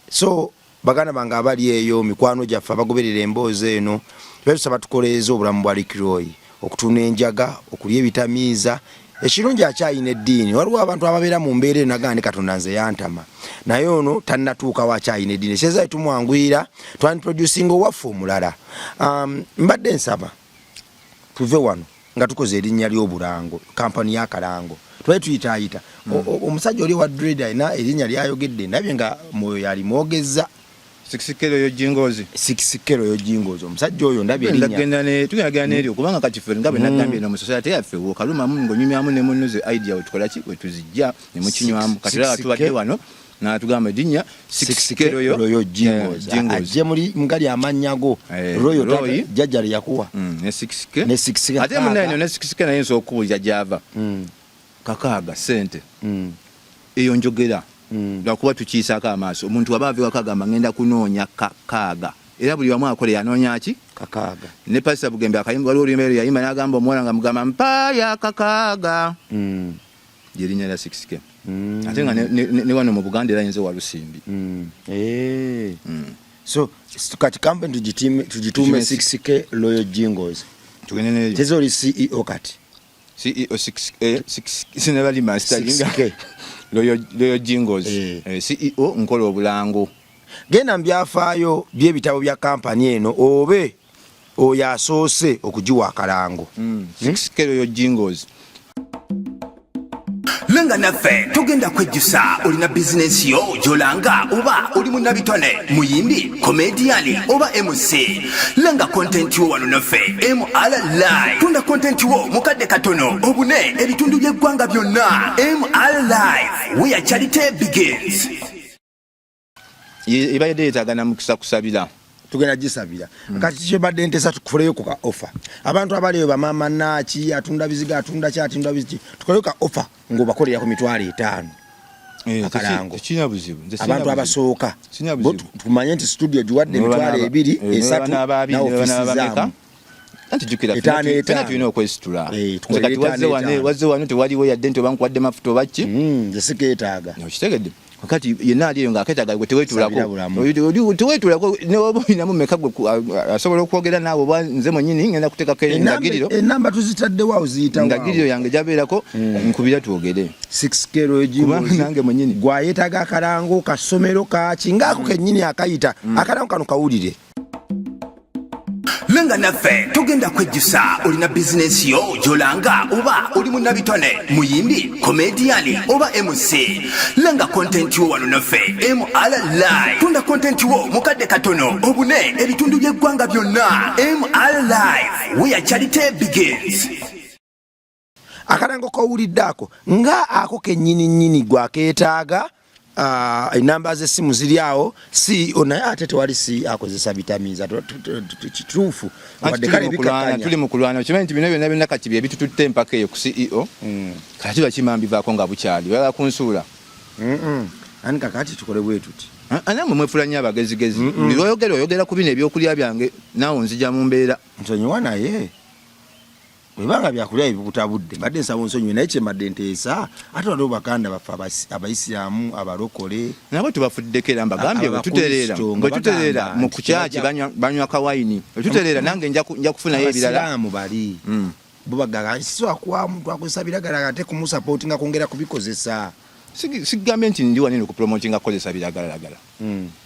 Speaker 3: So baganda bange abali eyo, mikwano gyaffe abagoberera emboozi eno, tuba tusaba tukoleeze obulamu bwa Rick Roy, okutunda enjaga, okulya ebitamiiza. Ekirungi akyayina eddiini. Waliwo abantu ababeera mu mbeera eno nagamba ndi Katonda nze yantama, naye ono tannatuukawo akyayina eddiini. Ekyeza tumwanguyira twaniproducinga owaffe omulala. Mbadde nsaba tuve wano nga tukoze erinnya ly'obulango, kampani y'akalango tubadde tuyitaayita. Omusajja oli owa dread alina erinnya lyayogedde, ndabye nga mwoyo yalimwogezza.
Speaker 1: Sikisikero yo jingozi.
Speaker 3: Sikisikero yo jingozi. Omusajja oyo ndabye erinnya.
Speaker 1: Tugenda ne tugenda genda n'eryo kubanga kati ffe nga bwe nagambye no mu society yaffe wokalumamu ng'onyumyamu ne munno ze idea we tukola ki we tuzijja ne mukinywamu. Kati laba tubadde wano n'atugamba erinnya Sikisikero
Speaker 3: yo jingozi. Ajje muli ngali amannya go. Royo jjajja lye yakuwa.
Speaker 1: Ne 6K.
Speaker 3: Ne 6K.
Speaker 1: Ate munnaye ne 6K naye nsobola okukubuulira gy'ava. Kakaaga ssente. Eyo njogera lwakuba tukiyisaako amaaso. Omuntu waba ava ewaka agamba ngenda kunoonya kakaaga, era buli wamu akola yanoonya ki?
Speaker 3: Kakaaga.
Speaker 1: Ne Pastor Bugembe akayimba, waliwo oluyimba lwe yayimba n'agamba omuwala nga mugamba mpaaya akakaaga. Lyerinnya lya 6K. Ate nga ne wano mu Buganda era yinza Walusimbi.
Speaker 3: So kati company tugituume 6K Royal Jingles.
Speaker 1: Tugende n'eryo.
Speaker 3: Teza oli CEO kati.
Speaker 1: CEO 6K, 6, sinabali master
Speaker 3: 6K.
Speaker 1: Royal Jingles. CEO nkola obulango.
Speaker 3: Genda mu byafaayo by'ebitabo bya kampani eno obe oyo asoose okugiwa akalango.
Speaker 1: 6K Royal Jingles.
Speaker 2: Lenga naffe togenda kwejjusa. Olina bizinensi yo gy'olanga oba oli munnabitone, muyimbi, komediyani oba MC, lenga kontenti wo wano naffe MR Live. Tunda kontenti wo mu kadde katono obune ebitundu by'eggwanga byonna. MR Live, where charity begins.
Speaker 1: Ebadde yeetaaga na mukisa kusabira.
Speaker 3: Tugenda gisabira. Kati kyebadde ntesa tukufuleyo ku ka offer. Abantu abali eyo bamaama naaki, atunda biziga, atunda ki, atunda biki, tukoleyo ka offer ng'obakolera ku 50,000. Akalango.
Speaker 1: Tekirina buzibu. Nze sirina
Speaker 3: Abantu
Speaker 1: buzibu.
Speaker 3: abasooka.
Speaker 1: Sirina
Speaker 3: Bo
Speaker 1: buzibu.
Speaker 3: tumanye nti studio giwadde
Speaker 1: Ne baba
Speaker 3: emitwalo ebiri, esatu,
Speaker 1: n'aba abiri,
Speaker 3: na
Speaker 1: ne baba
Speaker 3: office
Speaker 1: n'abameka.
Speaker 3: zaamu.
Speaker 1: Anti jjukira,
Speaker 3: Etaano,
Speaker 1: ffenna
Speaker 3: etaano.
Speaker 1: tulina okwesitula. Nze
Speaker 3: Tukolere
Speaker 1: kati
Speaker 3: etaano, etaano.
Speaker 1: wazze wano tewaliwo yadde nti oba nkuwadde mafuta oba ki?
Speaker 3: Nze sikeetaaga.
Speaker 1: Okitegedde? Kati yenna ali eyo ng'akeetaaga gwe teweetuulako.
Speaker 3: Sabira bulamu.
Speaker 1: Teweetuulako, ne woba olinamu mmeka gwe asobola okwogera naawe oba nze mwennyini ngenda kuteekako endagiriro.
Speaker 3: Ennamba tuzitaddewo awo ziyitawo awo.
Speaker 1: Endagiriro yange gyabeerako, nkubira twogere.
Speaker 3: 6K Royal Jingles.
Speaker 1: Kubanga nange mwennyini.
Speaker 3: Gwe ayeetaaga akalango kasomero kaaki ng'ako kennyini akayita. Akalango kano kawulire.
Speaker 2: Lenga naffe togenda kwejjusa. Olina bizinensi yo gy'olanga oba oli munnabitone, muyimbi, komediyani oba MC, lenga kontenti wo wano naffe MR Live. Tunda kontenti wo mu kadde katono obune ebitundu by'eggwanga byonna. MR Live, where charity begins.
Speaker 3: Akalango k'owulidde ako nga ako kennyini nnyini gwakeetaaga. Enamba z'essimu ziri awo. CEO naye ate tewali si akozesa bitamiiza kituufu.
Speaker 1: Anti
Speaker 3: Wadde
Speaker 1: tuli
Speaker 3: kale
Speaker 1: mu kulwana,
Speaker 3: bikakkanya.
Speaker 1: tuli mu kulwana. Okimanyi nti bino byonna byonna kati bye bitututte empaka eyo ku CEO. Kati bakima mbivaako nga bukyali. Balala kunsuula.
Speaker 3: Ani kakati tukole bwe tuti.
Speaker 1: Nammwe mwefula nnyo abagezigezi. Buli lw'oyogera oyogera ku bino ebyokulya byange, naawe onzija mu mbeera.
Speaker 3: Nsonyiwa naye. Bwebanga byakulya ebikutabudde, mbadde nsaba onsonyiwe, naye kye mbadde nteesa, ate waliwo baganda baffe Abayisiraamu, abalokole.
Speaker 1: Nabo tubafuddeko era mbagambye bwe tutereera,
Speaker 3: Abakristo nga
Speaker 1: bwe tutereera
Speaker 3: bagamba
Speaker 1: mu
Speaker 3: nti
Speaker 1: kukyaki banywa kawayini. Bwe tutereera nange nja kufunayo ebirala.
Speaker 3: Abasiraamu bali. Bo bagamba, sisobola kuwa muntu akozesa biragalalagala ate kumusapootinga kwongera kubikozesa.
Speaker 1: Sigambye nti ndi wano eno kupromotinga kukozesa biragalalagala.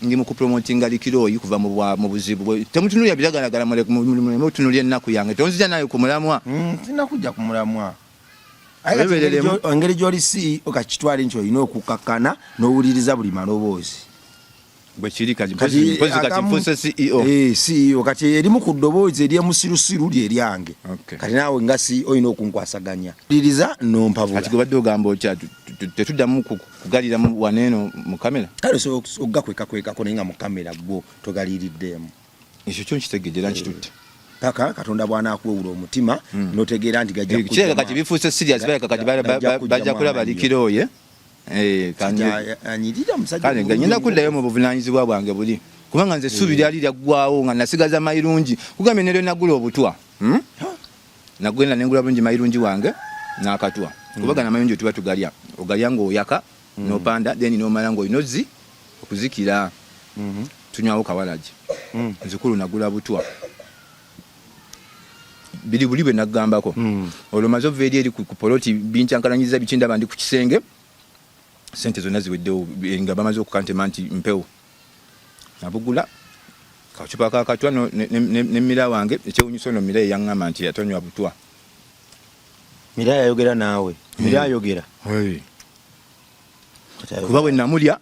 Speaker 1: Ndi mu kupromotinga likirooyi kuva mu buzibu bwe. Temutunuulira biragalalagala, mutunuulira ennaku yange. Tonzija naye ku mulamwa.
Speaker 3: Sinakujja ku mulamwa. Aye kati
Speaker 1: Webereremu.
Speaker 3: engeri gy'oli CEO kakitwale nti olina okukakkana n'owuliriza buli maloboozi.
Speaker 1: Bwe kiri kati,
Speaker 3: Kati
Speaker 1: mpozi kati
Speaker 3: akamu
Speaker 1: nfuuse CEO.
Speaker 3: CEO kati erimu ku ddoboozi ery'emusirusiru lye lyange. Kati naawe nga CEO olina okunkwasaganya. Wuliriza n'ompabula.
Speaker 1: Kati gwe badde ogamba otya? Tetuddamu kugalira wano eno mu kamera?
Speaker 3: Kale osobola okugakwekakwekako naye nga mu kamera gwo togaliriddeemu.
Speaker 1: Ekyo kyo nkitegedde era nkitutte.
Speaker 3: Paka Katonda bw'anaakuwewula omutima n'otegeera nti gajja
Speaker 1: Kirabika
Speaker 3: kujjamu
Speaker 1: kati bifuuse serious, balabika kati
Speaker 3: gajja kujjamu
Speaker 1: bajja kulaba
Speaker 3: amannyo.
Speaker 1: likirooye.
Speaker 3: Kati anyirira musajja
Speaker 1: Kale,
Speaker 3: omulungi
Speaker 1: ngenda
Speaker 3: nnyo.
Speaker 1: kuddayo mu buvunaanyizibwa bwange buli. Kubanga nze essuubi lyali lyaggwawo nga nasigaza mayirungi. Kugambye ne lwe nagula obutwa. Nagenda ne ngula bulungi mayirungi wange n'akatwa. Kuba gano amayirungi tuba tugalya. Ogalya ng'oyaka n'opanda then n'omala ng'olina ozzi okuzikira. Tunywawo kawalagi. Nzikulu nagula butwa. Biri buli bwe naggambako. Olwo maze ova eri eri ku poloti binkyankalanyiza biki ndaba ndi ku kisenge. Sente zonna ziweddewo nga bamaze okukantema nti mpewo. Nabugula kacupa ka katwa ne Mira wange. Ekyewunyisa ono Mira yeyaŋŋamba nti yatonywa butwa.
Speaker 3: Mira yayogera naawe? Mira ayogera?
Speaker 1: Kuba bwe namulya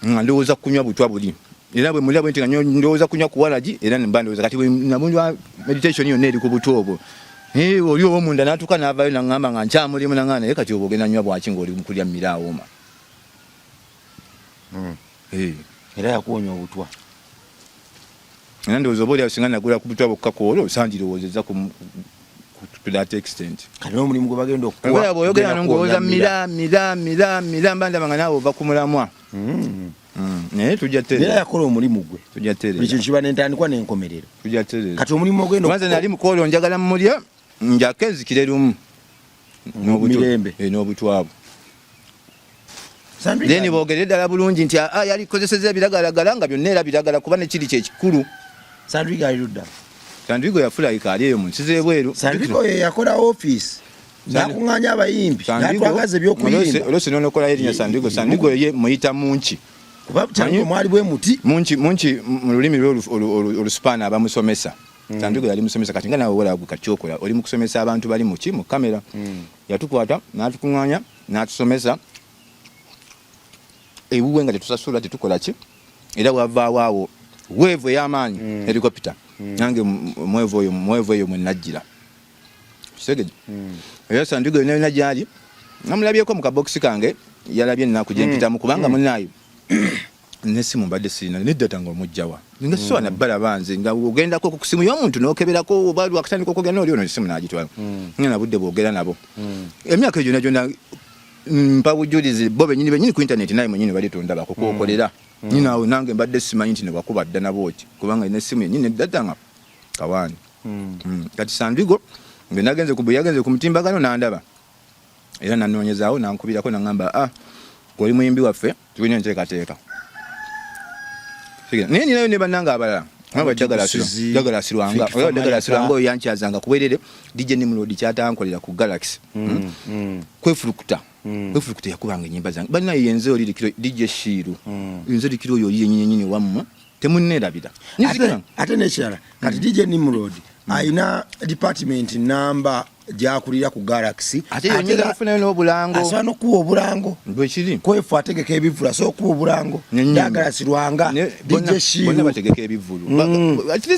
Speaker 1: nga ndowooza kunywa butwa buli, era bwe mulya bwe nti nga ndowooza kunywa kuwalagi, era mba ndowooza kati bwe namunywa meditation yonna eri ku butwa obwo. Oli ow'omunda n'atuuka n'avaayo n'aŋŋamba nga nkyamulimu, n'aŋŋamba naye kati obwo ogenda nywa bwaki ng'oli mu kulya mmere awooma.
Speaker 3: Era yakuwonya obutwa.
Speaker 1: Era ndowooza oba oliawo singa nagula ku butwa bwokka ku olwo sandirowoozezza to that extent.
Speaker 3: Kati n'omulimu gwe bagenda okukuwa
Speaker 1: bw'oyogera no ng'owooza mira mira mira mira, mba ndaba nga naawe ova ku mulamwa. Naye tujja
Speaker 3: tereera. Era yakola omulimu gwe.
Speaker 1: Tujja tereera.
Speaker 3: Buli kintu kiba n'entandikwa n'enkomerero.
Speaker 1: Tujja tereera.
Speaker 3: Kati omulimu ogenda
Speaker 1: okukola. Nze nali mukoolo njagala mmulye njake nzikire lumu.
Speaker 3: Mirembe.
Speaker 1: N'obutwa bwo. Then boogere ddala bulungi nti yalikozeseza ebiragalagala nga byonna era biragala kuba nekiri kyekikulu.
Speaker 3: Sandrigo ali ludda.
Speaker 1: Sandrigo yafulayika ali eyo mu nsi z'ebweru.
Speaker 3: Sandrigo ye yakola ofiisi n'akuŋŋaanya abayimbi n'atwagaza ebyokuyimba.
Speaker 1: Oluusi n'onokolayo erinnya Sandrigo. Sandrigo ye muyita Munki.
Speaker 3: Kuba Sandrigo mwali bwe muti.
Speaker 1: Munki, Munki mu lulimi lwe Olusupaana aba musomesa. Sandrigo yali musomesa kati nga naawe wolaba gwe kati kyokola oli mu kusomesa abantu bali muki mu kamera. Yatukwata n'atukuŋŋaanya n'atusomesa ewuwe nga tetusasula tetukola ki, era wavaawo awo weevu ey'amaanyi, helicopter. Nange mwevu oyo, mwevu eyo mwe najjira kitegede. Era Sandrigo yonna yonna gyali namulabyeko mu kabokisi kange, yalabye ennaku gye mpitamu kubanga munnaayo n'essimu mbadde sirina ne data nga omugjawa nga sisobola nabalaba nze nga ogendako ku simu y'omuntu n'okeberako oba lwakutandika okwogera n'oli ono essimu n'agitwala nga na budde bwogera nabo. Emyaka egyo gyonna gyonna mpa bujulizi bo bennyini bennyini ku internet naye mwennyini bali tondabako kwokolera nyina awo nange mbadde simanyi nti newakuba dda nabo oti kubanga n'essimu yennyini neddata nga kawaani. Kati Sandrigo bwe nagenze ku bwe yagenze ku mutimbagano n'andaba era nanoonyezaawo nankubirako naŋŋamba oli muyimbi waffe, tulina enteekateeka, naye ninayo ne bannange abalala. Douglas Lwanga, Douglas Lwanga oyo yankyazanga kubwerere. DJ Nimrod kyatankolera ku Galaxy kwefulukuta kwefulukuta yakubanga ennyimba zange bannaye. Yenze oli likiro DJ Shiru, nze likiro oyo oli yennyini nyini wammwe, temunneerabira.
Speaker 3: Ate nekirala kati DJ Nimrod ayina department namba gyakulira ku Galaxy.
Speaker 1: Ate yonyera kufunayo n'obulango.
Speaker 3: Asobola n'okuwa obulango.
Speaker 1: Bwekiri.
Speaker 3: Kwefu ategeka ebivvulu, asobola okuwa obulango. Douglas Lwanga, DJ Shiru,
Speaker 1: bonna bategeka ebivvulu.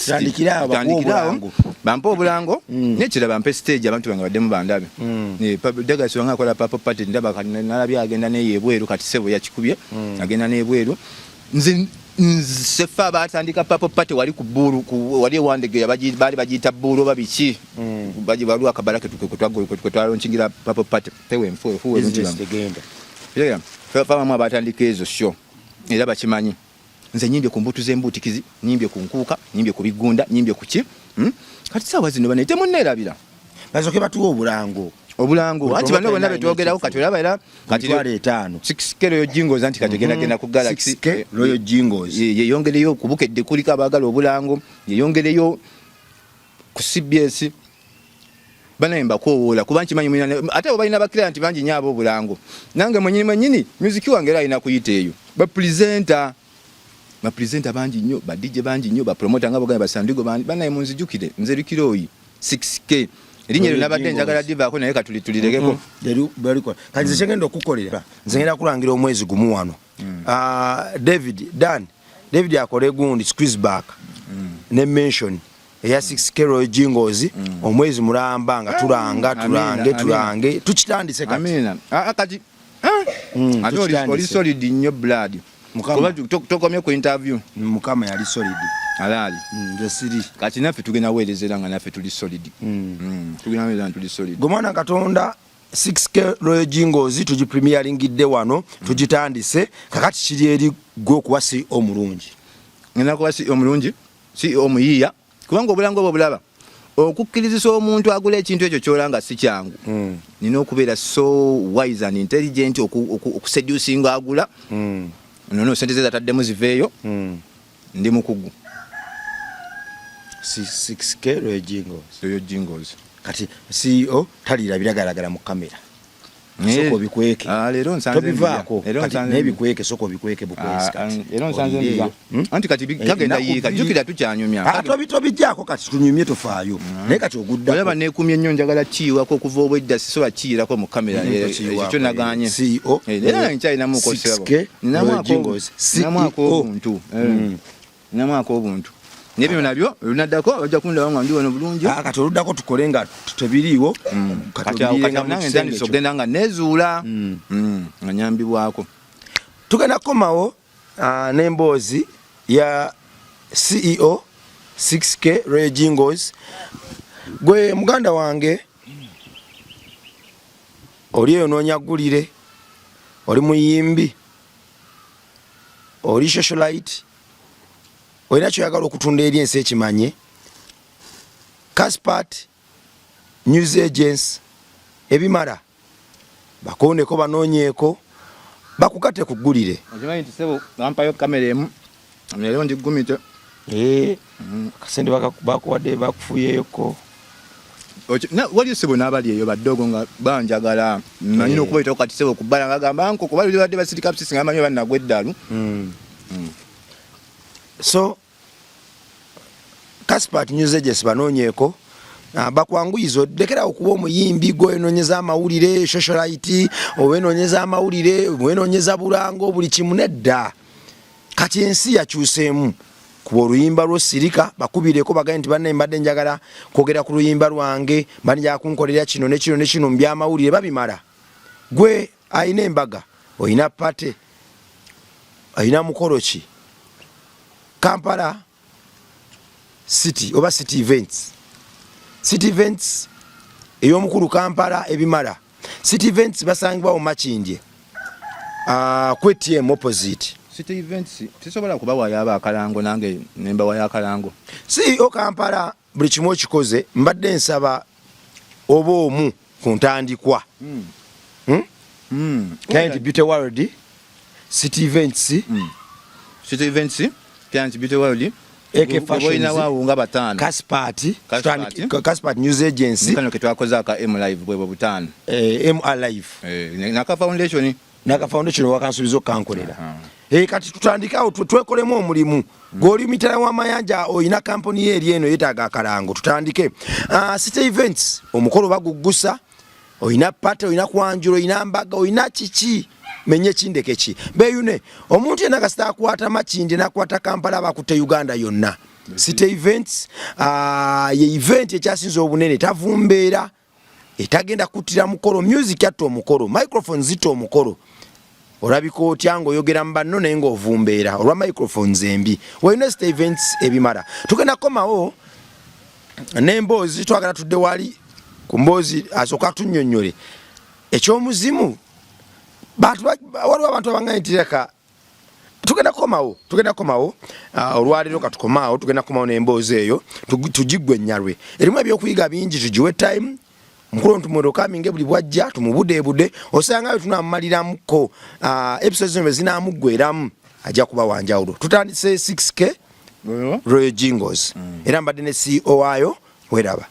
Speaker 3: Tandikire awo bakuwa obulango.
Speaker 1: Bampe obulango. Nekira bampe stage abantu bange baddemu bandabe. Douglas Lwanga akola Purple Party, ndaba kati nalabye agenda neyo ebweru, kati sebo yakikubye agenda n'ebweru. Nze sefa batandika Purple Party wali ku Bbuulu, wali ewandegeya baali bagiyita Bbuulu oba biki, waliwo akabala kwe twalonkingira Purple Party pewe enfu efuwe. Fabamu abatandika ezo show era bakimanyi. Nze nyimbye ku mbutu z'embuutikizi, nyimbye ku nkuuka, nyimbye ku bigunda, nyimbye ku ki. Kati saawa zino bane temunneerabira.
Speaker 3: Basooke batuwa obulango.
Speaker 1: Obulango anti bano bonna betwogerako kati olaba era
Speaker 3: kati 5,000.
Speaker 1: 6K Royal Jingles anti kati egenda genda ku Galaxy.
Speaker 3: 6K Royal Jingles.
Speaker 1: Yeyongereyo ku Bukedde kuliko abaagala obulango, yeyongereyo ku CBS. Banaye mbakoowoola kuba nkimanyi mulina ate abo balina bakiriya nti bangi nnyo ab'obulango. Nange mwenyini mwenyini music wange era alina kuyita eyo. Bapresenter, bapresenter bangi nnyo, ba DJ bangi nnyo, bapromota nga bogamba basandigo banaye munzijukire nze Likiroyi 6K erinnya eryo nabadde njagala divaako naye katuli tulirekeko.
Speaker 3: Kati nze kyengenda okukolera, nze ngenda kulangira omwezi gumu wano. David Dan David akole gundi squeeze back ne mention eya 6K Royal Jingles omwezi mulamba nga tulanga tulange tulange tukitandise kati.
Speaker 1: Amina. Kati ate oli solid nnyo blood. Kuba tokomye ku interview.
Speaker 3: Mukama yali solid.
Speaker 1: Alaali.
Speaker 3: Nze siri.
Speaker 1: Kati naffe tugenda weereza era nga naffe tuli solid. Tugenda weereza nga tuli solid.
Speaker 3: Gwe mwana Katonda, 6K Royal Jingles tugipremieringidde wano, tugitandise kakati kiri eri gwe okuba si omulungi.
Speaker 1: Ngenda kuba CEO omulungi, CEO omuyiiya, kubanga obulango obwo bulaba okukkirizisa omuntu agula ekintu ekyo kyolanga si kyangu. Nina okubeera so wise and intelligent okuseducinga agula. Nono sente ze zataddemu ziveeyo. Ndi mukugu.
Speaker 3: 6K Royal Jingles.
Speaker 1: Royal Jingles.
Speaker 3: Kati CEO taliira biragalagala mu kamera. Sooka obikweke.
Speaker 1: Ah, leero nsanze
Speaker 3: Tobivaako.
Speaker 1: Leero
Speaker 3: Kati
Speaker 1: nsanze
Speaker 3: naye bikweke, sooka obikweke bukwesi kati.
Speaker 1: Ah, leero nsanze
Speaker 3: Olinde
Speaker 1: mbiza.
Speaker 3: eyo. Hmm?
Speaker 1: Anti kati kagenda
Speaker 3: Ennaku
Speaker 1: yiika,
Speaker 3: bbiri.
Speaker 1: jjukira tukyanyumya.
Speaker 3: Ah, tobijjaako kati tunyumye tofaayo. Naye kati oguddako.
Speaker 1: Olaba neekumye nnyo, njagala kiyiwako okuva obwedda sisobola kiyirako mu kamera.
Speaker 3: Tokiyiwaako,
Speaker 1: Ekyo kyo naganye.
Speaker 3: CEO,
Speaker 1: Era nkyalinamu
Speaker 3: 6K Royal Jingles,
Speaker 1: ninamu
Speaker 3: CEO.
Speaker 1: ak'obuntu. Ninamu ak'obuntu. N'ebyo nabyo olunaddako bajja kundaba nga ndi wano bulungi.
Speaker 3: Ah, kati oluddako tukole nga tebiriiwo. Kati
Speaker 1: Kati awo
Speaker 3: obiriire
Speaker 1: kati
Speaker 3: nga
Speaker 1: awo
Speaker 3: mu
Speaker 1: nange
Speaker 3: kisenge
Speaker 1: ntandise
Speaker 3: kyo.
Speaker 1: okugenda nga neezuula. Nga nyambibwako.
Speaker 3: Tugenda kukomawo n'emboozi ya CEO 6K Royal Jingles. Gwe muganda wange oli eyo noonya ggulire, oli muyimbi, oli socialite, olina kyoyagala okutunda eri ensi ekimanye, Caspart News Agency ebimala bakooneko banoonyeeko bakugatte ku ggulire.
Speaker 1: Okimanyi nti ssebo bampayo kamera emu leero ndigumite.
Speaker 3: Akasente bakuwadde bakufuyeeko.
Speaker 1: Waliyo ssebo n'abali eyo baddogo nga banjagala manyi n'okubayitako kati ssebo kubbala nga gamba nko kuba luli badde basirika busisi nga manyi oba nagwa eddalu.
Speaker 3: So Caspart News Agency banoonyeeko, bakwanguyiza odekera okuba omuyimbi gwenoonyeza amawulire, socialite owenoonyeza amawulire, wenoonyeza bulango buli kimu nedda. Kati ensi yakyuseemu, kuba oluyimba lwo sirika bakubireko bagaye nti banne mbadde njagala kwogera ku luyimba lwange, mbadde njagala kunkolera kino ne kino ne kino mu byamawulire babimala. Gwe alina embaga, olina party, olina mukolo ki, Kampala City oba City Events, City Events ey'omukulu Kampala ebimala. City Events basangibwa mu Makindye, ku ATM opposite.
Speaker 1: City Events sisobola kubawayo aba akalango, nange ne mbawayo akalango.
Speaker 3: CEO Kampala buli kimu okikoze, mbadde nsaba oba omu ku ntandikwa. Client Beauty World, City Events,
Speaker 1: City Events, Client Beauty World,
Speaker 3: AK Fashions,
Speaker 1: bolina waawo nga bataano.
Speaker 3: Caspart,
Speaker 1: Caspart.
Speaker 3: Caspart News Agency,
Speaker 1: kano ke twakoze aka M Live bwebwe butaano.
Speaker 3: MR Live.
Speaker 1: Naka Foundation.
Speaker 3: Naka Foundation wakansuubiza okkankolera. Kati tutandike awo twekolemu omulimu. Gw'oli mitala w'amayanja olina kampuni ye eri eno yeetaaga akalango, tutandike. City Events omukolo baguggusa, olina party, olina kwanjula, olina mbaga, olina kiki, menye kindeke ki beeyune. Omuntu yenna kasita akwata Makindye n'akwata Kampala abakutte Uganda yonna. City Events, ye event ekyasinze obunene, tavumbeera, etagenda kuttira mukolo, music atta omukolo, microphone zitta omukolo. Olabika otya ng'oyogera mu banno naye ng'ovumbeera olwa microphones embi. Walina City Events ebimala. Tugenda kukomawo n'emboozi, twagala tudde wali ku mboozi asooka atunnyonnyole ekyomuzimu. Waliwo abantu abangaye nti leka tugenda kukomawo, tugenda kukomawo, olwaleero katukomaawo, tugenda kukomawo n'emboozi eyo tugiggwe ennyalwe erimu ebyokuyiga bingi, tugiwe time. Mukulu ntumwerokaminge buli bwajja tumubudeebude, osanga bwe tunamumaliramuko, episodes zino bwe zinaamuggweramu ajja kuba wanjawulo. Tutandise 6K Royal Jingles. Era mbadde ne CEO waayo weraba.